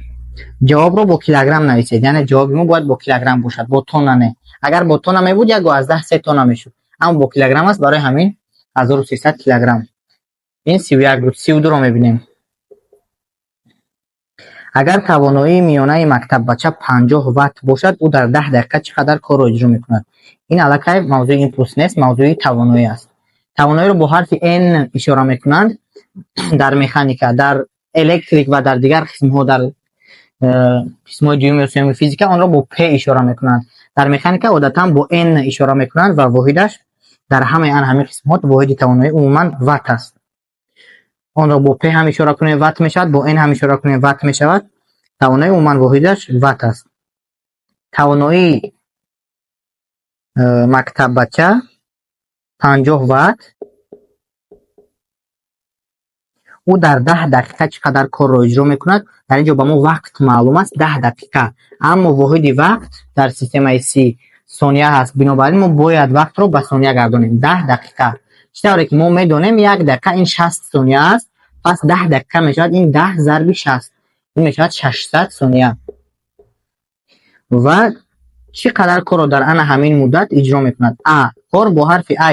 Ҷавобро бо килограмм нависед. Яъне ҷавоби мо бояд бо килограмм бошад, бо тонна не. Агар бо тонна мебуд, 1,3 тонна мешуд. Аммо бо килограмм аст, барои ҳамин 1300 килограмм. Ин 31 буд. 32-ро мебинем. Агар тавоноии миёнаи мактаббача 50 ватт бошад, ӯ дар 10 дақиқа чӣ қадар корро иҷро мекунад? Ин аллакай мавзӯи импулс нест, мавзӯи тавоноӣ аст. Тавоноиро бо ҳарфи N ишора мекунанд дар механика, дар электрик ва дар дигар қисмҳо, дар қисмҳои дуюм ё сеюми физика онро бо P ишора мекунанд. Дар механика одатан бо N ишора мекунанд ва воҳидаш дар ҳамаи ан ҳамин қисмҳо воҳиди тавоноӣ умуман ватт аст. Онро бо P ҳам ишора кунем, ватт мешавад, бо N ҳам ишора кунем, ватт мешавад. Тавоноӣ умуман воҳидаш ватт аст. Тавоноии мактаббача 50 ватт. Ӯ дар 10 дақиқа чӣ қадар корро иҷро мекунад? Дар ин ҷо ба мо вақт маълум аст, 10 дақиқа. Аммо воҳиди вақт дар системаи СИ сония ҳаст. Бинобар ин мо бояд вақтро ба сония гардонем. 10 дақиқа. Чӣ тавре ки мо медонем, як дақиқа ин 60 сония аст. Пас 10 дақиқа мешавад ин 10 зарби 60. Ин мешавад 600 сония. Ва Чӣ қадар корро дар ана ҳамин муддат иҷро мекунад? А кор бо ҳарфи А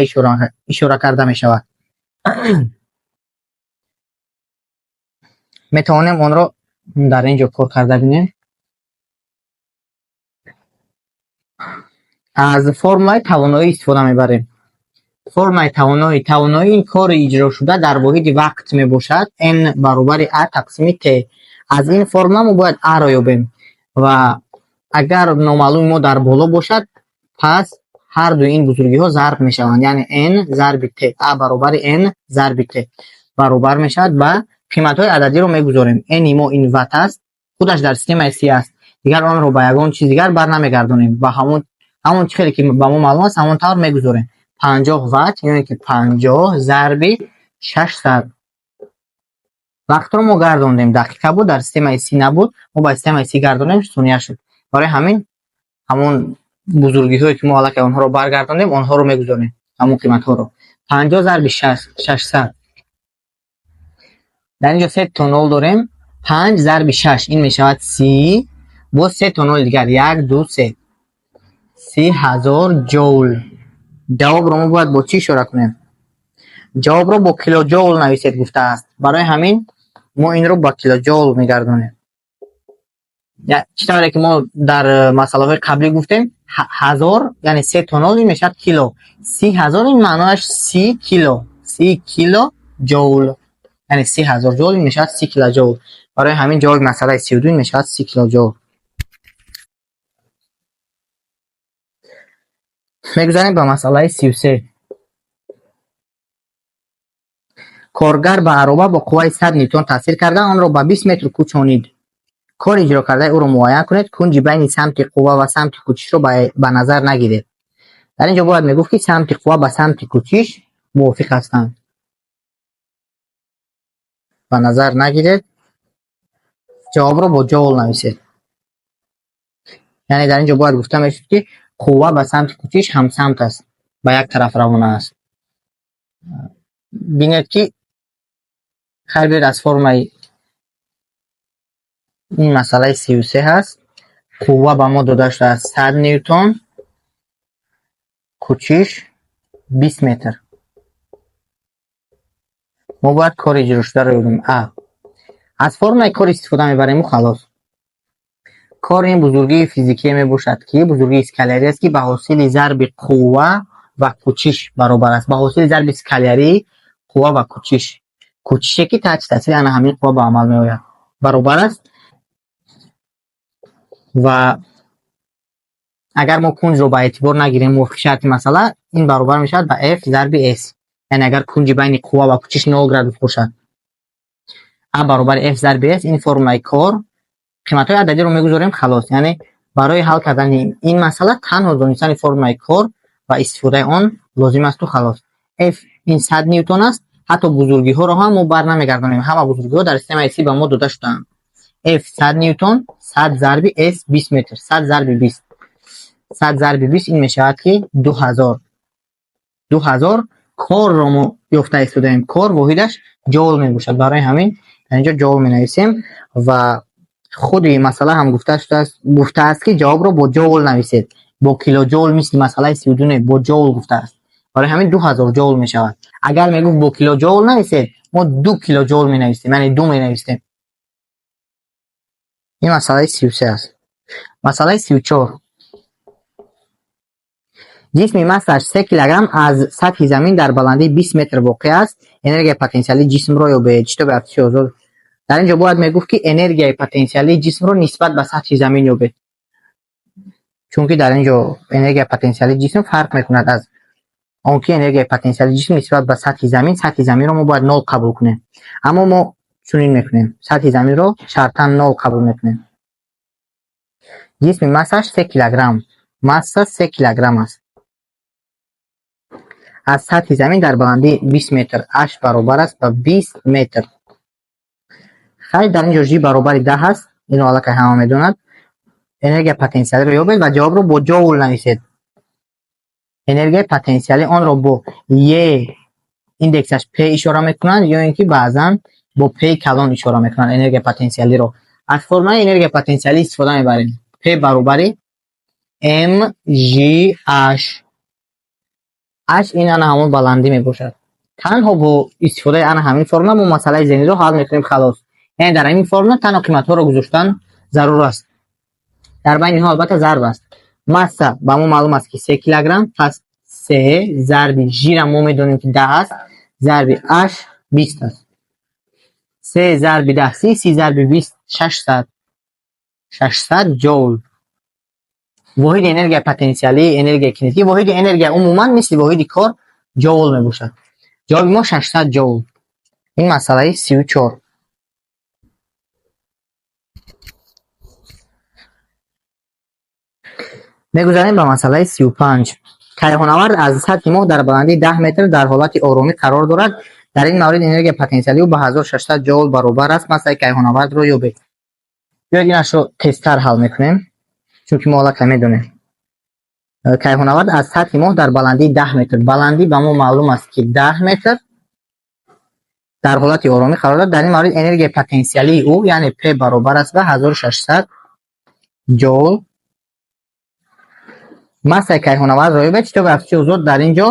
ишора карда мешавад. Метавонем онро дар ин ҷо кор карда бинем. Аз формулаи тавоноӣ истифода мебарем. Формулаи тавоноӣ. Тавоноии ин кори иҷрошуда дар воҳиди вақт мебошад. N баробари А тақсими T. Аз ин формула мо бояд А-ро ёбем ва агар номаълуми мо дар боло бошад, пас ҳар дуи ин бузургиҳо зарб мешаванд. Яъне N зарби T, А баробари N зарби T баробар мешавад ба қиматҳои ададиро мегузорем. N-и мо ин ватт аст, худаш дар системаи Си аст. Дигар онро ба ягон чиз дигар бар намегардонем. Ба ҳамон чӣ хеле ки ба мо маълум аст, ҳамон тавр мегузорем. 50 ватт, ё ин ки 50 зарби 600. Вақтро мо гардондем, дақиқа буд, дар системаи Си набуд, мо ба системаи Си гардондем, сония шуд. Барои ҳамин ҳамон бузургиҳое ки мо аллакай онҳоро баргардондем, онҳоро мегузорем, ҳамон қиматҳоро. 50 зарби 600. Дар ин ҷо се то нол дорем. 5 зарби 6 ин мешавад 30, боз се то ноли дигар, 1, 2, 3. 30 000 ҷоул. Ҷавобро мо бояд бо чӣ ишора кунем? Ҷавобро бо килоҷоул нависед гуфтааст. Барои ҳамин мо инро ба килоҷоул мегардонем. Чӣ тавре ки мо дар масъалаҳои қаблӣ гуфтем, ҳазор, яъне се то нол ин мешавад кило. 30 000 ин маънояш 30 кило, 30 кило ҷоул. Яъне 30 000 ҷоул ин мешавад 30 килоҷоул. Барои ҳамин ҷавоби масъалаи 32 ин мешавад 30 килоҷоул. Мегузарем ба масъалаи 33. Коргар ба ароба бо қувваи 100 ньютон таъсир карда, онро ба 20 метр кӯчонид. Кори иҷро кардаи ӯро муайян кунед, кунҷи байни самти қувва ва самти кӯчишро ба назар нагиред. Дар ин ҷо бояд мегуфт, ки самти қувва ба самти кӯчиш мувофиқ ҳастанд. Ба назар нагиред, ҷавобро бо ҷоул нависед. Яъне дар ин ҷо бояд гуфта мешуд, ки қувва ба самти кӯчиш ҳамсамт аст, ба як тараф равона аст. Бинед ки хайр, биёед аз формаи ин масъалаи 33 ҳаст. Қувва ба мо дода шудааст 100 ньютон, кӯчиш 20 метр. Мо бояд кори иҷрошударо ёбем. А аз формулаи кор истифода мебарем ва халос. Кор ин бузургии физикие мебошад, ки бузургии скалярӣ аст, ки ба ҳосили зарби қувва ва кӯчиш баробар аст. Ба ҳосили зарби скалярии қувва ва кӯчиш. Кӯчише ки таҳти таъсири ана ҳамин қувва ба амал меояд баробар аст. Ва агар мо кунҷро ба эътибор нагирем мувофиқи шарти масъала, ин баробар мешавад ба F зарби S. Яъне агар кунҷи байни қувва ва кӯчиш 0 градус бошад, А баробари F зарби S ин формулаи кор. Қиматҳои ададиро мегузорем, халос. Яъне барои ҳал кардани ин масъала танҳо донистани формулаи кор ва истифодаи он лозим асту халос. F ин 100 ньютон аст, ҳатто бузургиҳоро ҳам мо бар намегардонем. Ҳама бузургиҳо дар системаи Си ба мо дода шудаанд. F 100 ньютон, 100 зарби S 20 метр, 100 зарби 20. 100 зарби 20 ин мешавад ки 2000. 2000 корро мо ёфта истодаем. Кор воҳидаш ҷоул мебошад. Барои ҳамин дар инҷо ҷоул менависем ва худи масъала ҳам гуфтааст, ки ҷавобро бо ҷоул нависед. Бо килоҷоул мисли масъалаи 32 не, бо ҷоул гуфтааст. Барои ҳамин 2000 ҷоул мешавад. Агар мегуфт бо килоҷоул нависед, мо 2 килоҷоул менависем, яъне 2 менависем. Ин масъалаи 33 аст. Масъалаи 34. Ҷисми массаш 3 килограмм аз сатҳи замин дар баландии 20 метр воқеъ аст. Энергияи потенсиалии ҷисмро ёбед. Шитоби афтиши озод. Дар ин ҷо бояд мегуфт, ки энергияи потенсиалии ҷисмро нисбат ба сатҳи замин ёбед. Чунки дар ин ҷо энергияи потенсиалии ҷисм фарқ мекунад аз он ки энергияи потенсиалии ҷисм нисбат ба сатҳи замин, сатҳи заминро мо бояд нол қабул кунем. Аммо мо чунин мекунем. Сатҳи заминро шартан нол қабул мекунем. Ҷисми массаш 3 килограмм. Масса 3 килограмм аст. Аз сатҳи замин дар баландии 20 метр, H баробар аст ба 20 метр. Хайр, дар ин ҷо G баробари 10 аст. Инро аллакай ҳама медонад. Энергияи потенсиалиро ёбед ва ҷавобро бо ҷоул нависед. Энергияи потенсиалӣ онро бо E индексаш P ишора мекунанд ё ин ки баъзан бо P калон ишора мекунанд энергияи потенсиалиро. Аз формулаи энергияи потенсиалӣ истифода мебарем. P баробари M G H. H ин ана ҳамон баландӣ мебошад. Танҳо бо истифодаи ана ҳамин формула мо масъалаи зеринро ҳал мекунем, халос. Яъне дар ҳамин формула танҳо қиматҳоро гузоштан зарур аст. Дар байни инҳо албатта зарб аст. Масса ба мо маълум аст, ки 3 килограмм, пас 3 зарби G-ра мо медонем, ки 10 аст, зарби H 20 аст. 3 зарби 10 30, 30 зарби 20 600. 600 ҷоул. Воҳиди энергияи потенсиалӣ, энергияи кинетикӣ, воҳиди энергия умуман мисли воҳиди кор ҷоул мебошад. Ҷавоби мо 600 ҷоул. Ин масъалаи 34. Мегузарем ба масъалаи 35. Кайҳонавард аз сатҳи моҳ дар баландии 10 метр дар ҳолати оромӣ қарор дорад. Дар ин маврид энергияи потенсиалии ӯ ба 1600 ҷоул баробар аст. Массаи кайҳонавардро ёбед. Биёед, инашро тезтар ҳал мекунем, чунки мо аллакай медонем. Кайҳонавард аз сатҳи моҳ дар баландии 10 метр. Баландӣ ба мо маълум аст, ки 10 метр, дар ҳолати оромӣ қарор дорад. Дар ин маврид энергияи потенсиалии ӯ, яъне P, баробар аст ба 1600 ҷоул. Массаи кайҳонавардро ёбед. Шитоби афтиши озод дар ин ҷо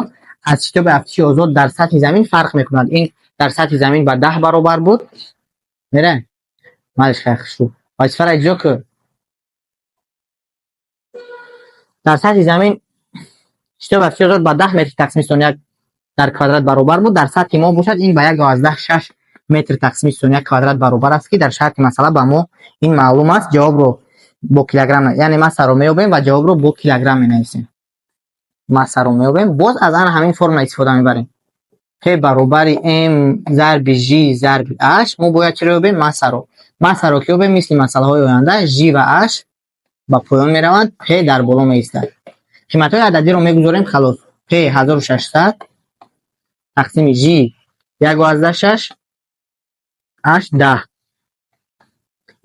аз шитоби афтиши озод дар сатҳи замин фарқ мекунад. Ин дар сатҳи замин ба 10 баробар буд. Мере? Малиш хай хушу. Вазифаро иҷро кун. Дар сатҳи замин шитоби афтиши озод ба 10 метр тақсими сония дар квадрат баробар буд. Дар сатҳи моҳ бошад, ин ба 1,6 метр тақсими сония квадрат баробар аст, ки дар шарти масъала ба мо ин маълум аст. Ҷавобро бо килограмм, яъне массаро меёбем ва ҷавобро бо килограмм менависем. Массаро меёбем, боз аз ана ҳамин формула истифода мебарем. P баробари M зарби G зарби H. Мо бояд чиро ёбем? Массаро. Массаро ки ёбем, мисли масъалаҳои оянда G ва H ба поён мераванд, P дар боло меистад. Қиматҳои ададиро мегузорем, халос. P 1600 тақсими G 1,6, H 10.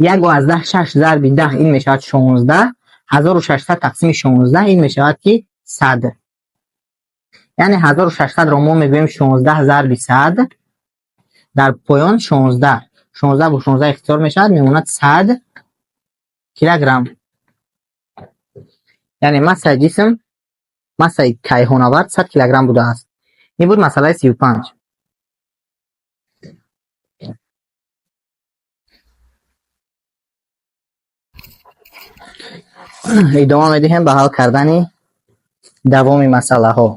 1,6 зарби 10 ин мешавад 16. 1600 тақсими 16 ин мешавад, ки 100. Яъне 1600-ро мо мегӯем 16 зарби 100, дар поён 16. 16 бо 16 ихтисор мешавад, мемонад 100 килограмм. Яъне массаи ҷисм, массаи кайҳонавард 100 килограмм будааст. Ин буд масъалаи 35. Идома медиҳем ба ҳал кардани давоми масъалаҳо.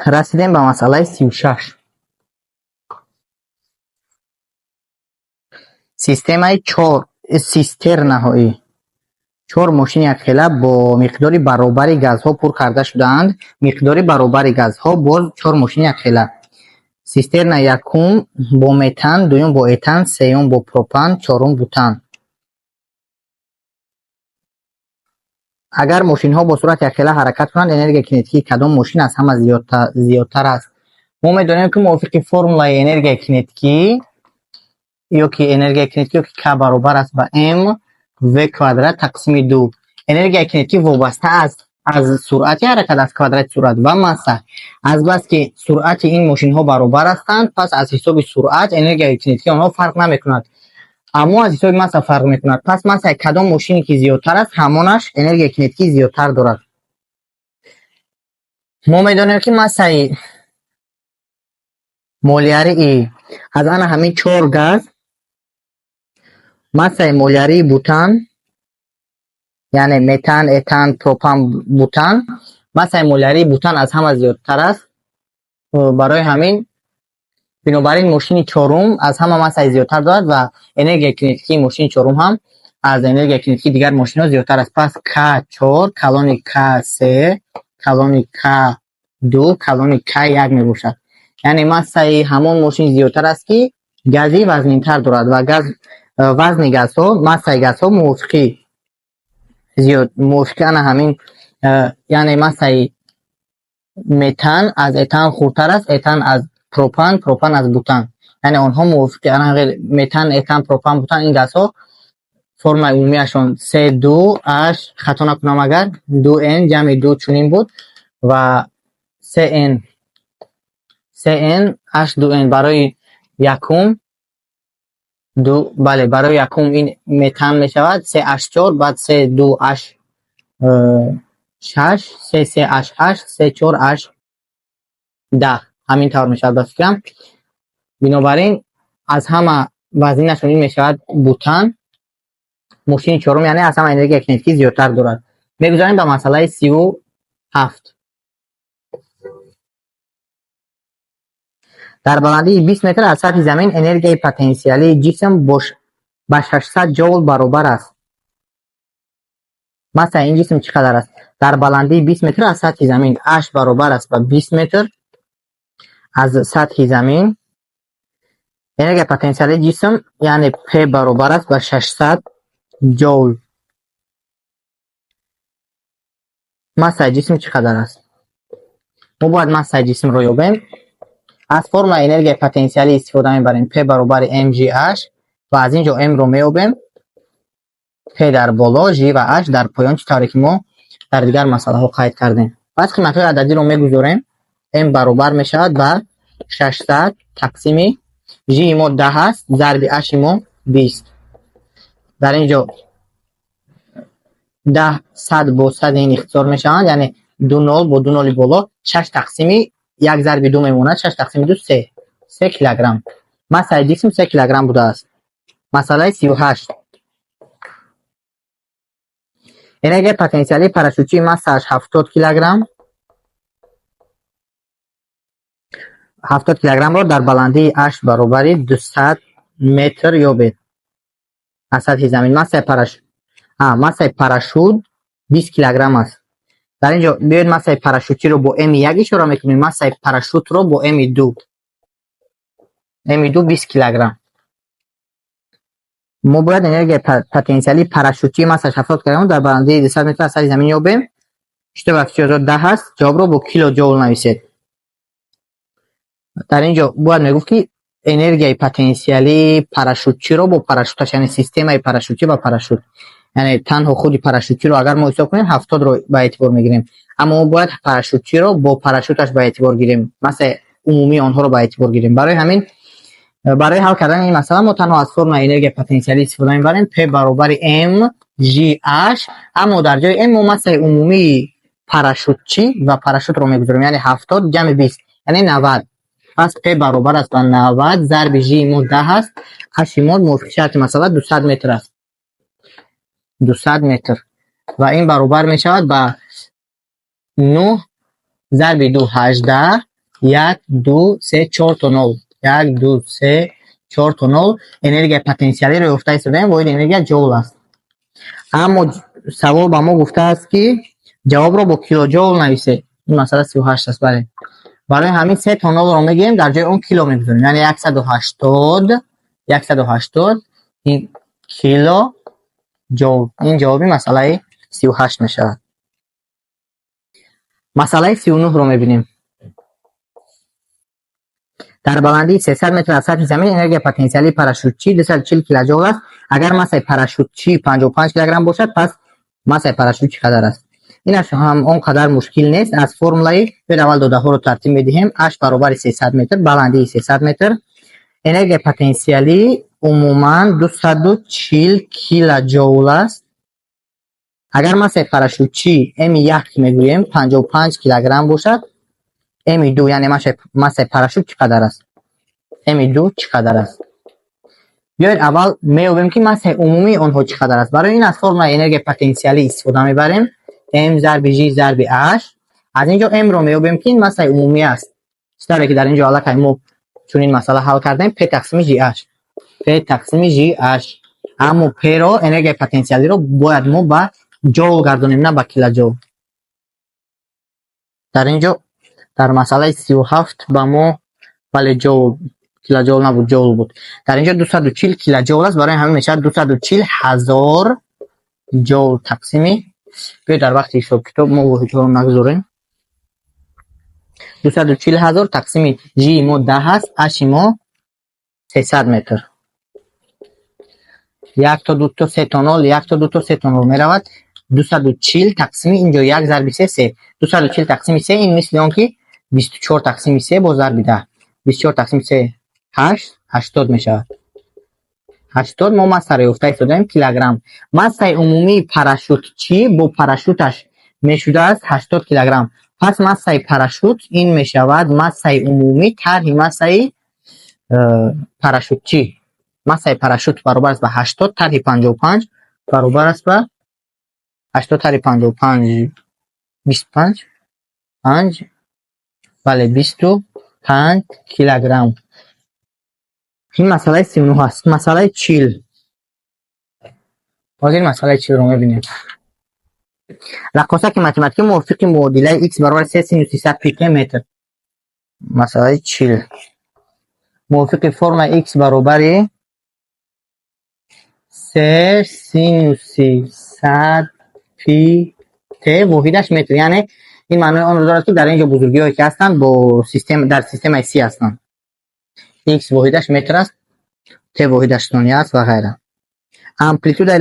Расидем ба масъалаи 36. Системаи чор систернаҳои чор мошини якхела бо миқдори баробари газҳо пур карда шудаанд. Миқдори баробари газҳо, боз чор мошини якхела. Систерна якум бо метан, дуюм бо этан, сеюм бо пропан, чорум бутан. Агар мошинҳо бо суръати якхела ҳаракат кунанд, энергияи кинетикии кадом мошин аз ҳама зиёдтар аст? Мо медонем, ки мувофиқи формулаи энергияи кинетикӣ, ё ки энергияи кинетикӣ, ё ки К баробар аст ба М В квадрат тақсими ду. Энергияи кинетикӣ вобаста аст аз суръати ҳаракат, аз квадрати суръат ва масса. Азбаски суръати ин мошинҳо баробар ҳастанд, пас аз ҳисоби суръат энергияи кинетикии онҳо фарқ намекунад, аммо аз ҳисоби масса фарқ мекунад. Пас массаи кадом мошине ки зиёдтар аст, ҳамонаш энергияи кинетикӣ зиёдтар дорад. Мо медонем, ки массаи молярии аз ана ҳамин чор газ, массаи молярии бутан, яъне метан, этан, пропан, бутан, массаи молярии бутан аз ҳама зиёдтар аст. Барои ҳамин, бинобар ин, мошини чорум аз ҳама массаи зиёдтар дорад ва энергияи кинетикии мошини чорум ҳам аз энергияи кинетикии дигар мошинҳо зиёдтар аст. Пас К4 калони К3 калони К2 калони К1 мебошад. Яъне массаи ҳамон мошин зиёдтар аст, ки гази вазнинтар дорад, ва газ, вазни газҳо, массаи газҳо мувофиқи зиёд, мувофиқи ана ҳамин, яъне массаи метан аз этан хурдтар аст, этан аз пропан, пропан аз бутан. Яъне онҳо мувофиқи ана метан, этан, пропан, бутан, ин газҳо формулаи умумиашон C2H, хато накунам агар, 2N ҷамъи 2 чунин буд ва 3N, 3N H2N барои якум. Ду, бале, барои якум ин метан мешавад се H чор, баъд се ду H шаш, се се H ҳашт, се чор H 10. Ҳамин тавр мешавад, ба фикрам. Бинобар ин аз ҳама вазнинашон ин мешавад бутан. Мошини чорум, яъне аз ҳама энергияи кинетикӣ зиёдтар дорад. Мегузарем ба масъалаи 37. Дар баландии 20 метр аз сатҳи замин энергияи потенсиалии ҷисм ба 600 ҷоул баробар аст. Массаи ин ҷисм чӣ қадар аст? Дар баландии 20 метр аз сатҳи замин, H баробар аст ба 20 метр аз сатҳи замин. Энергияи потенсиалии ҷисм, яъне P, баробар аст ба 600 ҷоул. Массаи ҷисм чӣ қадар аст? Мо бояд массаи ҷисмро ёбем. Аз формулаи энергияи потенсиалӣ истифода мебарем: P баробари mgh, ва аз ин ҷо m-ро меёбем. P дар боло, g ва h дар поён, чӣ тавре ки мо дар дигар масъалаҳо қайд кардем. Пас қиматҳои ададиро мегузорем. M баробар мешавад ба 600 тақсими g мо 10 аст, зарби h мо 20. Дар ин ҷо 10 сад бо сад ин ихтисор мешаванд, яъне ду нол бо ду ноли боло, шаш тақсими як зарби ду мемонад, шаш тақсими ду се, 3 килограмм. Массаи ҷисм 3 килограмм будааст. Масъалаи 38. Энергияи потенсиалии парашютчии массааш 70 килограмм, 70 килограммро дар баландии H баробари 200 метр ёбед аз сатҳи замин. Массаи парашют 20 килограмм аст. Дар ин ҷо биёед массаи парашютчиро бо М як ишора мекунем, массаи парашютро бо М ду. М ду 20 килограмм. Мо бояд энергияи потенсиалии парашютчии массааш 70 килограмм дар баландии 200 метр аз сатҳи замин ёбем. Шитоби афтиши озод 10 аст. Ҷавобро бо килоҷоул нависед. Дар ин ҷо бояд мегуфт, ки энергияи потенсиалии парашютчиро бо парашюташ, яъне системаи парашютчӣ ва парашют, яъне танҳо худи парашютчиро агар мо ҳисоб кунем, 70-ро ба эътибор мегирем, аммо мо бояд парашютчиро бо парашюташ ба эътибор гирем, массаи умумии онҳоро ба эътибор гирем. Барои ҳамин, барои ҳал кардани ин масъала мо танҳо аз формулаи энергияи потенсиалӣ истифода мебарем: P баробари M G H, аммо дар ҷои M мо массаи умумии парашютчӣ ва парашютро мегузорем, яъне 70 ҷамъи 20, яъне 90. Пас P баробар аст ба 90 зарби G мо 10 аст, H мо мувофиқи шарти масъала 200 метр аст. 200 метр. Ва ин баробар мешавад ба 9 зарби 2 18, 1, 2, 3, 4 то 0. 1, 2, 3, 4 то 0. Энергияи потенсиалиро ёфта истодаем, воҳиди энергия ҷоул аст. Аммо савол ба мо гуфтааст, ки ҷавобро бо килоҷоул нависед. Ин масъала 38 аст, бале. Барои ҳамин се то нолро мегирем, дар ҷои он кило мегузорем. Яъне 180, 180 ин кило ҷоул. Ин ҷавоби масъалаи 38 мешавад. Масъалаи 39-ро мебинем. Дар баландии 300 метр аз сатҳи замин энергияи потенсиалии парашютчӣ 240 килоҷоул аст. Агар массаи парашютчӣ 55 килограмм бошад, пас массаи парашют чӣ қадар аст? Инаш ҳам он қадар мушкил нест. Аз формулаи биёед аввал додаҳоро тартиб медиҳем. H баробари 300 метр, баландии 300 метр. Энергияи потенсиалӣ умуман 240 килоҷоул аст. Агар массаи парашютчӣ М1 мегӯем 55 килограмм бошад, М2, яъне массаи парашют чӣ қадар аст? М2 чӣ қадар аст? Биёед аввал меёбем, ки массаи умумии онҳо чӣ қадар аст. Барои ин аз формулаи энергияи потенсиалӣ истифода мебарем: M зарби G зарби H. Аз ин ҷо M-ро меёбем, ки ин массаи умумӣ аст. Чӣ тавре ки дар ин ҷо аллакай мо чунин масъала ҳал кардем: P тақсими GH. P тақсими GH. Аммо P-ро, энергияи потенсиалиро, бояд мо ба ҷоул гардонем, на ба килоҷоул. Дар ин ҷо дар масъалаи 37 ба мо, бале, ҷоул, килоҷоул набуд, ҷоул буд. Дар ин ҷо 240 килоҷоул аст, барои ҳамин мешавад 240 ҳазор ҷоул тақсими. Биёед дар вақти ҳисобкитоб мо воҳидҳоро нагузорем. 240 ҳазор тақсими G мо 10 аст, H мо 300 метр. Як то ду то се то нол, як то ду то се то нол меравад. 240 тақсими инҷо як зарби се се. 240 тақсими се ин мисли он ки 24 тақсими се бо зарби 10. 24 тақсими се ҳашт, 80 мешавад. 80. Мо массаро ёфта истодаем, килограмм. Массаи умумии парашютчӣ бо парашюташ мешудааст 80 килограмм. Пас массаи парашют ин мешавад массаи умумӣ тарҳи массаи парашютчӣ. Массаи парашют баробар аст ба 80 тарҳи 55, баробар аст ба 80 тарҳи 55, 25, 5, бале, 25 килограмм. Ин масъалаи 39 аст. Масъалаи 40. Ҳозир масъалаи 40-ро мебинем. Раққосаки математикӣ мувофиқи муодилаи x баробар 3 синуси 100 пи т метр. Масъалаи 40. Мувофиқи формулаи x баробари 3 синуси 100 пи т, воҳидаш метр. Яъне ин маънои онро дорад, ки дар ин ҷо бузургиҳое ки ҳастанд, бо систем дар системаи СИ ҳастанд. X воҳидаш метр аст, t воҳидаш сония аст ва ғайра. Амплитудаи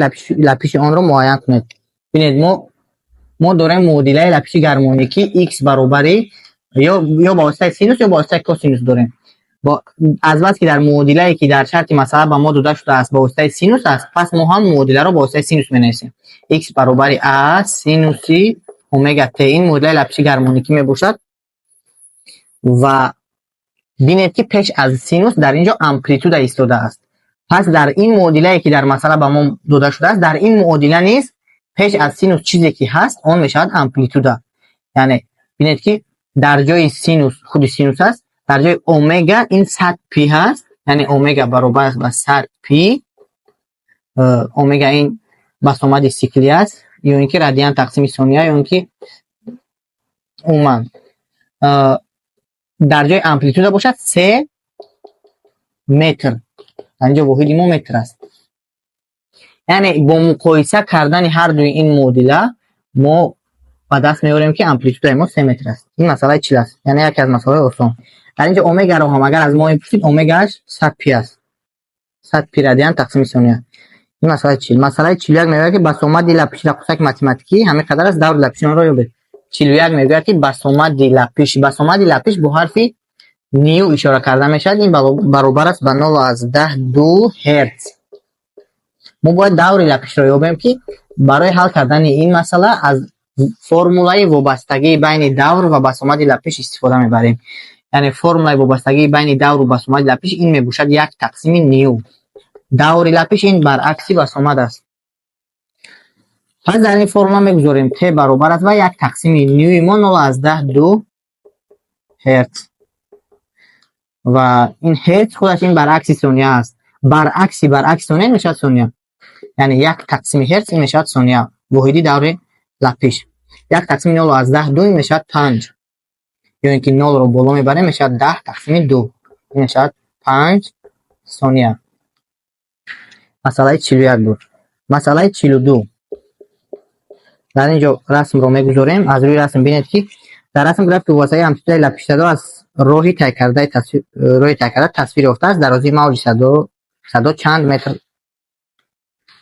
лапиши онро муайян кунед. Бинед, мо дорем муодилаи лапиши гармоникӣ x баробари ё ба воситаи синус, ё ба воситаи косинус дорем. Бо аз бас ки дар муодилае ки дар шарти масъала ба мо дода шудааст, ба воситаи синус аст, пас мо ҳам муодиларо ба воситаи синус менависем. X баробари a синуси омега t, ин муодилаи лапиши гармоникӣ мебошад. Ва бинед, ки пеш аз синус дар ин ҷо амплитуда истодааст. Пас дар ин муодилае ки дар масъала ба мо дода шудааст, дар ин муодила низ пеш аз синус чизе ки ҳаст, он мешавад амплитуда. Яъне бинед, ки дар ҷои синус худи синус аст, дар ҷои омега ин 100 пи ҳаст, яъне омега баробар аст ба 100 пи. Омега ин басомади сиклӣ аст, ё ин ки радиан тақсими сония, ё ин ки умуман. Дар ҷои амплитуда бошад 3 метр. Дар инҷо воҳиди мо метр аст. Яъне бо муқоиса кардани ҳар дуи ин муодила мо ба даст меорем, ки амплитудаи мо 3 метр аст. Ин масъалаи 40 аст. Яъне яке аз масъалаҳои осон. Дар инҷо омегаро ҳам агар аз мо мепурсид, омегааш 100 пи аст. 100 пи радиан тақсими сония. Ин масъалаи 40. Масъалаи 41 мегӯяд, ки басомади лапиши раққосаки математикӣ ҳамин қадар аст, даври лапиши онро ёбед. 41 мегӯяд, ки басомади лапиш, басомади лапиш бо ҳарфи ню ишора карда мешавад, ин баробар аст ба 0,2 ҳерц. Мо бояд даври лапишро ёбем, ки барои ҳал кардани ин масъала аз формулаи вобастагии байни давр ва басомади лапиш истифода мебарем. Яъне формулаи вобастагии байни давру басомади лапиш ин мебошад як тақсими ню. Даври лапиш ин баръакси басомад аст. Пас дар ин формула мегузорем, t баробар аст ба як тақсими нюи мо 0,2 ҳерц. Ва ин ҳерц худаш ин баръакси сония аст. Баръакси сония мешавад сония. Яъне як тақсими ҳерц ин мешавад сония. Воҳиди даври лапиш. Як тақсими 0,2 ин мешавад 5. Ё ин ки 0-ро боло мебарем, мешавад 10 тақсими 2. Ин мешавад 5 сония. Масъалаи 41 буд. Масъалаи 42. Дар ин ҷо расмро мегузорем. Аз рӯи расм бинед, ки дар расм графики вобастагии амплитудаи лапиши садо аз роҳи тай кардаи тасвир, роҳи тай карда тасвир ёфтааст. Дарозии мавҷи садо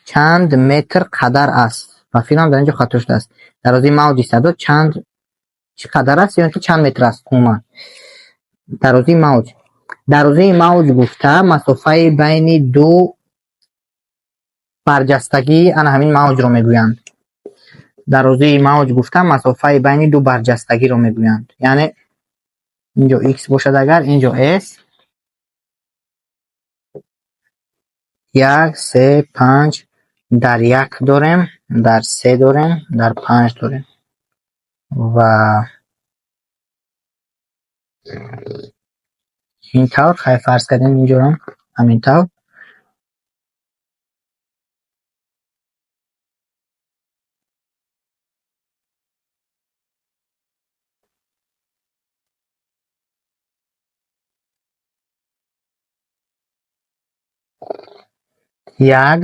чанд метр қадар аст? Ба фикрам, дар ин ҷо хато шудааст. Дарозии мавҷи садо чанд, чӣ қадар аст, ё ин ки чанд метр аст умуман? Дарозии мавҷ. Дарозии мавҷ гуфта масофаи байни ду барҷастагии ана ҳамин мавҷро мегӯянд. Дарозии мавҷ гуфта масофаи байни ду барҷастагиро мегӯянд. Яъне инҷо x бошад агар, инҷо s, 1, 3, 5, дар 1 дорем, дар 3 дорем, дар 5 дорем. Ва ин тавр, хай, фарз кардем, инҷоро ҳамин тавр. Як,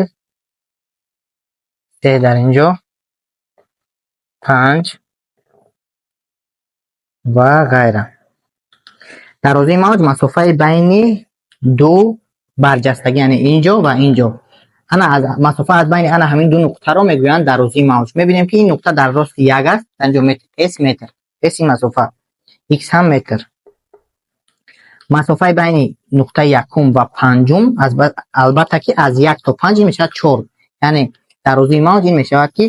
се дар инҷо, панҷ ва ғайра. Дарозии мавҷ масофаи байни ду барҷастагӣ, яъне инҷо ва инҷо. Ана аз масофа аз байни ана ҳамин ду нуқтаро мегӯянд дарозии мавҷ. Мебинем, ки ин нуқта дар рости як аст, дар инҷо метр, s метр, s ин масофа, x ҳам метр. Масофаи байни нуқтаи якум ва панҷум, албатта, ки аз як то панҷ ин мешавад чор. Яъне дарозии мавҷ ин мешавад, ки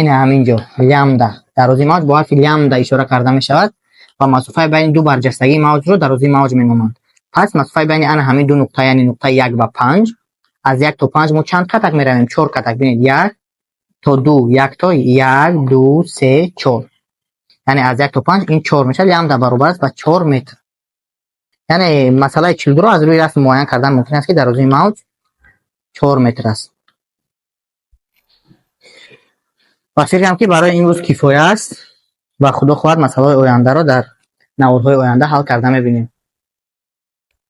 ин ҳамин ҷо лямбда. Дарозии мавҷ бо ҳарфи лямбда ишора карда мешавад ва масофаи байни ду барҷастагии мавҷро дарозии мавҷ меноманд. Пас масофаи байни ана ҳамин ду нуқта, яъне нуқтаи як ва панҷ, аз як то панҷ мо чанд катак меравем? Чор катак. Бинед, як то ду, як то як, ду, се, чор. Яъне аз як то панҷ ин чор мешавад. Лямбда баробар аст ба 4 метр. Яъне масъалаи 42-ро аз рӯи расм муайян кардан мумкин аст, ки дарозии мавҷ 4 метр аст. Ва фикрам, ки барои имрӯз кифоя аст ва, худо хоҳад, масъалаҳои ояндаро дар наворҳои оянда ҳал карда мебинем.